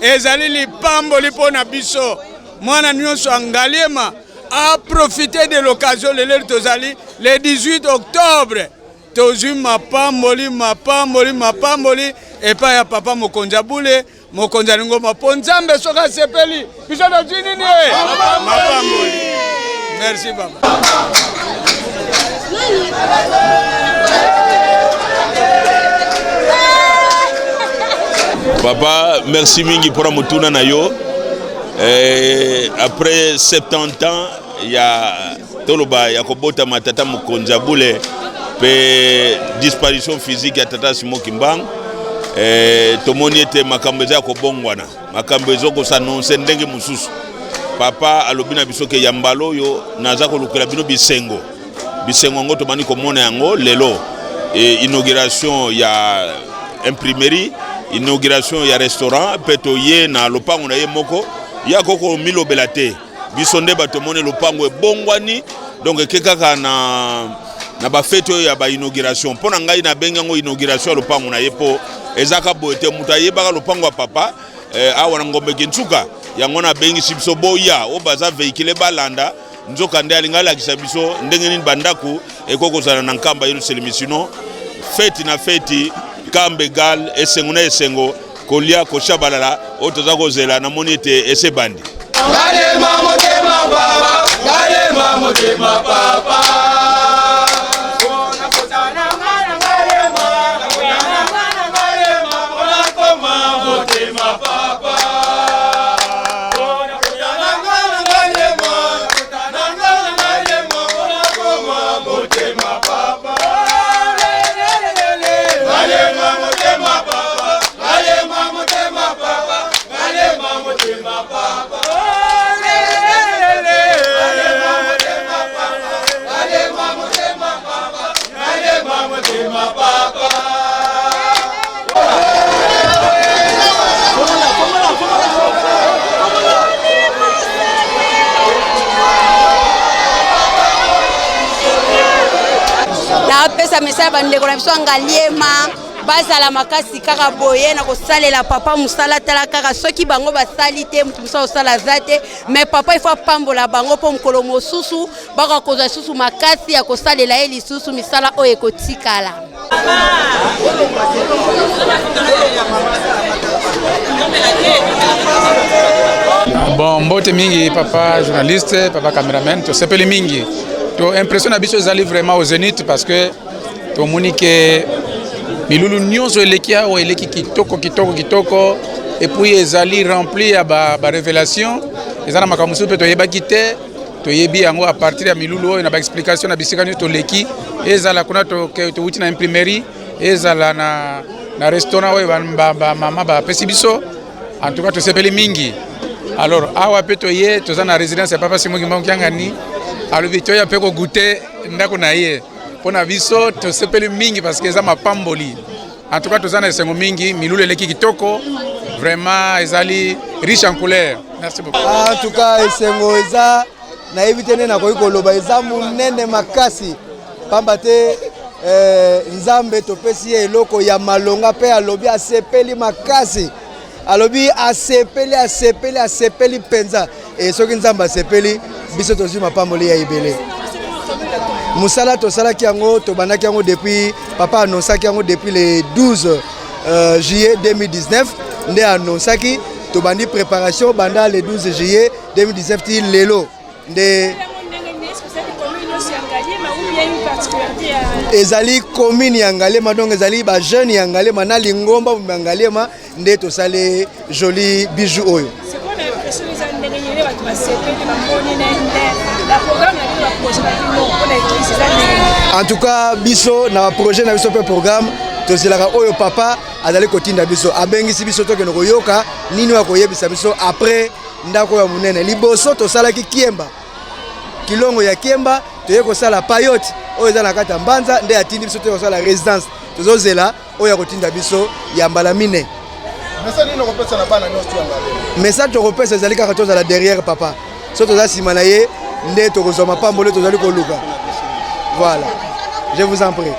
ezali lipamboli mpo na biso. Mwana nyonso ya Ngaliema aprofite de l'occasion. Lelo tozali le 18 octobre, tozwi mapamboli, mapamboli, mapamboli epai ya papa mokonzi ya bule, mokonzi ya lingomba, mpo Nzambe soki asepeli biso tozwi nini? Mapamboli. Merci papa. Papa, merci mingi mpona motuna na yo. Eh, après 70 ans ya toloba ya kobotama tata mokonzi ya bule mpe disparition physique ya tata Simon Kimbangu eh, tomoni ete makambo eza ya kobongwana, makambo ezo kosanonse ndenge mosusu. Papa alobi na biso ke ya mbala oyo naza kolukela bino bisengo, bisengo yango tobandi komona yango lelo e, inauguration ya imprimerie, inauguration ya restaurant, mpe toye na lopango na ye moko ye akoki komilobela te. Biso nde bato tomoni lopango ebongwani, donc eke kaka na na bafeti oyo ya bainauguration. Mpo na ngai nabengi yango inauguration ya lopango na ye, mpo ezaka boye te moto ayebaka lopango ya papa eh, awa na Ngombe Kinsuka. Yango nabengisi biso boya oyo baza véhicule balanda, nzoka nde alingi alakisa biso ndenge nini bandako ekoki kozala na Nkamba Yerusalemi. Sino feti na feti, kambe gal esengo na esengo, kolia koshabalala oyo toza kozela, namoni ete ese ebandi. Ngalema motema papa, ngalema motema papa. Napesa message bandeko na biso ya Ngaliema bazala makasi kaka boye na kosalela papa mosala. Tala kaka soki bango basali te, moto mosusu akosala aza te, mais papa ifo apambola bango mpo mokolo mosusu bakoka kozwa lisusu makasi ya kosalela ye lisusu misala oyo ekotikala. Bon, mbote mingi papa journaliste, papa cameraman, tosepeli mingi. To impression na biso ezali vraiment au zénith parce que tomoni ke milulu nyonso eleki awa eleki kitoko kitoko kitoko, et puis ezali rempli ya ba, ba révélation. Eza na makambo mosusu mpe toyebaki te, toyebi yango à partir ya milulu oyo na baexplication na bisika nyonso toleki, ezala kuna towuti na imprimerie, ezala na, na restaurant oyo bamama bapesi biso. En tout cas tosepeli mingi. Alors awa mpe toye, toza na résidence ya papa Simon Kimbangu Kiangani, alobi toya mpe kogoute ndako na ye. Mpo na biso tosepeli mingi parce que eza mapamboli. En tout cas toza na esengo mingi, milulu eleki kitoko, vraiment ezali riche en couleur. Merci beaucoup. En tout cas esengo eza, nayebi te nde nakoki koloba, eza monene makasi, pamba te eh, Nzambe topesi ye eloko ya malonga mpe alobi asepeli makasi, alobi asepeli asepeli asepeli mpenza. E soki Nzambe asepeli, biso tozwi mapamboli ya ebele. Mosala tosalaki yango, tobandaki yango depuis papa annonsaki yango depuis le 12 juillet 2019 nde annonsaki, tobandi préparation banda le 12 juillet 2019 ti lelo. Nde ezali commune ya Ngaliema, donc ezali ba jeune ya Ngaliema na lingomba ya Ngaliema nde tosali joli bijou oyo. En tout cas biso na projet na biso mpe programme tozelaka oyo papa azali kotinda biso, abengisi biso tokende koyoka nini oyo akoyebisa biso après ndako ya monene. Liboso tosalaki Kiemba, kilongo ya Kiemba, toye kosala payote oyo eza na kati ya Mbanza, nde atindi biso toye kosala résidence. Tozozela oyo akotinda biso ya mbala mine. Message tokopesa ezali kaka tozala derrière papa, so toza nsima na ye nde tokozwa mapamboli tozali koluka. Voilà, je vous en prie.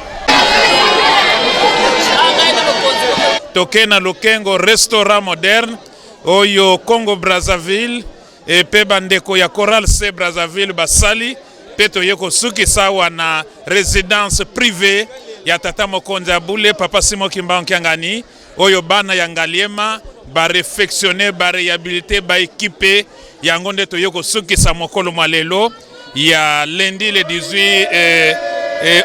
Toke na Lokengo restaurant moderne oyo Congo Brazzaville mpe bandeko ya Chorale C Brazzaville basali, mpe toye kosukisa awa na résidence privée ya tata mokonzi ya bule papa Simon Kimbangu Kiangani, oyo bana ya Ngaliema ba réfectionner, ba réhabiliter, ba équiper yango. Nde toye kosukisa mokolo mwa lelo ya lundi le 18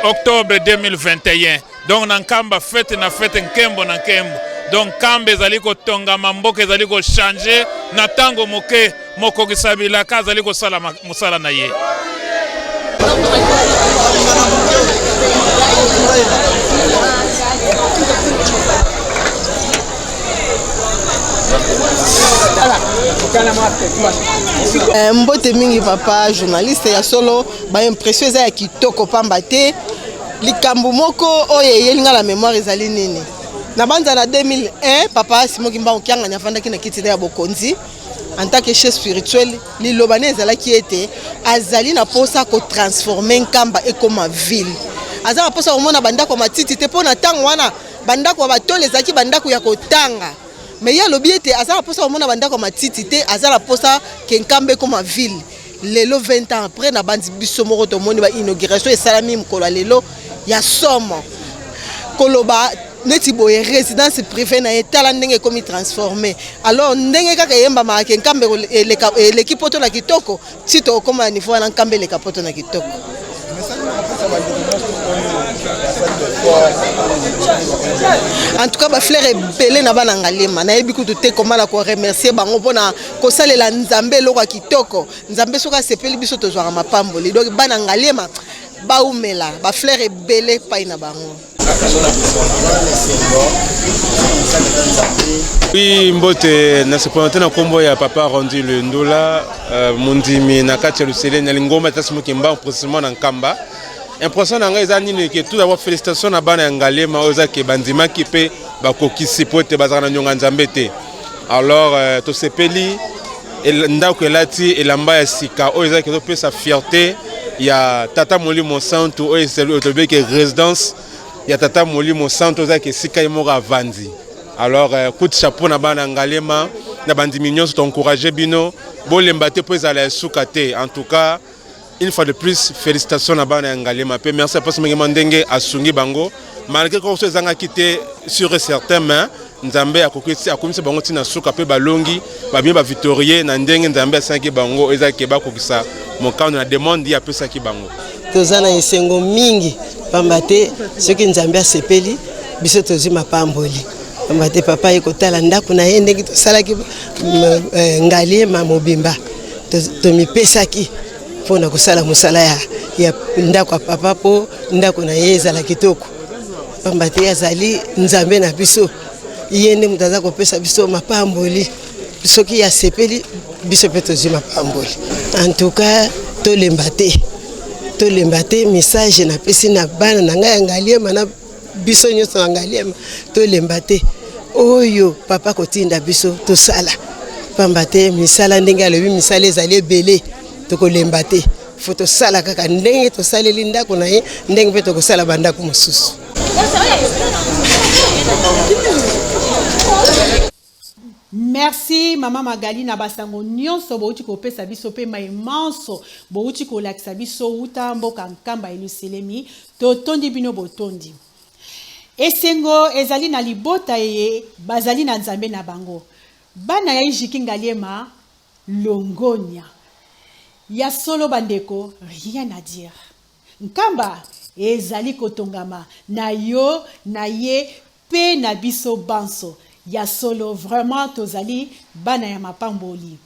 octobre 2021. Donc na Nkamba fête na fête, nkembo na nkembo. Donc Nkamba ezali kotongama, mboka ezali ko changer na tango moke, mokokisa bilaka azali kosala mosala na ye. Eh, mbote mingi papa journaliste ya solo baimpression eza ya kitoko pamba te likambo moko oyo eyeli nga na mémoire ezali nini na banza na 2001 papa Simon Kimbangu Kiangani afandaki na kiti na ya bokonzi en tant que chef spirituel liloba ne ezalaki ete azali na mposa kotransforme Nkamba ekoma ville aza na mposa komona bandako ya matiti te mpo na ntango wana bandako ya batole ezalaki bandako ya kotanga me ye alobi ete aza na mposa komona bandako ya matiti te aza na mposa ke Nkamba ekoma ville lelo 20 ans après na bandi biso moko tomoni ba inauguration esalami mokolo ya lelo ya somo koloba neti boye résidence privée na ye tala ndenge ekomi transforme alors ndenge kaka eyembamaka ke Nkamba eleki poto na kitoko ti tokokoma na niveau wana Nkamba eleka poto na kitoko. En tout cas bafleur ebele na bana Ngaliema nayebi kutu te koma na koremercier bango mpona kosalela Nzambe eloko ya kitoko. Nzambe soki asepeli biso tozwaka mapamboli, donc bana Ngaliema baumela bafleur ebele epai na bango. Oui, mbote na se présenter na kombo ya papa Rondi le Ndola euh, mondimi na kati ya Lusele na lingomba tasi mokemba précisément na Nkamba. Impression na ngai eza nini ke tout d'abord félicitations na bana ya Ngaliema oyo eza ke bandimaki mpe bakokisi po ete bazalaka na nyonga Nzambe te. Alors euh, tosepeli ndako elati elamba ya sika oyo ezalaki ezopesa fierté ya tata molimo santu oyo ezali oyo tobeki résidence ya tata molimo santu oyo ezalaki esika ye moko avandi. Alors euh, coup de chapeau na bana Ngaliema na bandimi nyonso toencourage bino bolemba te mpo ezala ya suka te. En tout cas une fois de plus félicitations na bana ya Ngaliema mpe merci apasi mingi mwa ndenge asungi bango malgré koso ezangaki te sur et certain, mais Nzambe akomisi bango ntina suka mpe balongi babimi bavictorie na ndenge Nzambe asalaki bango ezalaki bakokisa mokano na demande ye apesaki bango. Toza na esengo mingi pamba te soki Nzambe asepeli biso tozwi mapamboli, pamba te papa ye kotala ndako na ye ndenge tosalaki eh, Ngaliema mobimba tomipesaki mpo na kosala mosala ya, ya ndako ya papa mpo ndako na ye ezala kitoko, pamba te azali Nzambe na biso, ye nde moto aza kopesa biso mapamboli. Soki asepeli biso mpe tozwi mapamboli. En tout cas tolemba te, tolemba te. Message napesi na bana na ngai ya Ngaliema na biso nyonso na Ngaliema, tolemba te. Oyo papa kotinda biso tosala, pamba te misala ndenge alobi misala ezali ebele, tokolemba te. Fo tosala kaka ndenge tosaleli ndako na ye, ndenge mpe tokosala bandako mosusu. Merci mama Magali na basango nyonso bouti kopesa biso pe mai manso bouti kolakisa biso wuta mboka Nkamba Eluselemi. Totondi bino botondi. Esengo ezali na libota eye bazali na Nzambe na bango. Bana ya Ijiki Ngaliema longonya. Ya solo bandeko rien à dire. Nkamba ezali kotongama na yo na ye pe na biso banso. Ya solo vraiment tozali bana ya mapamboli.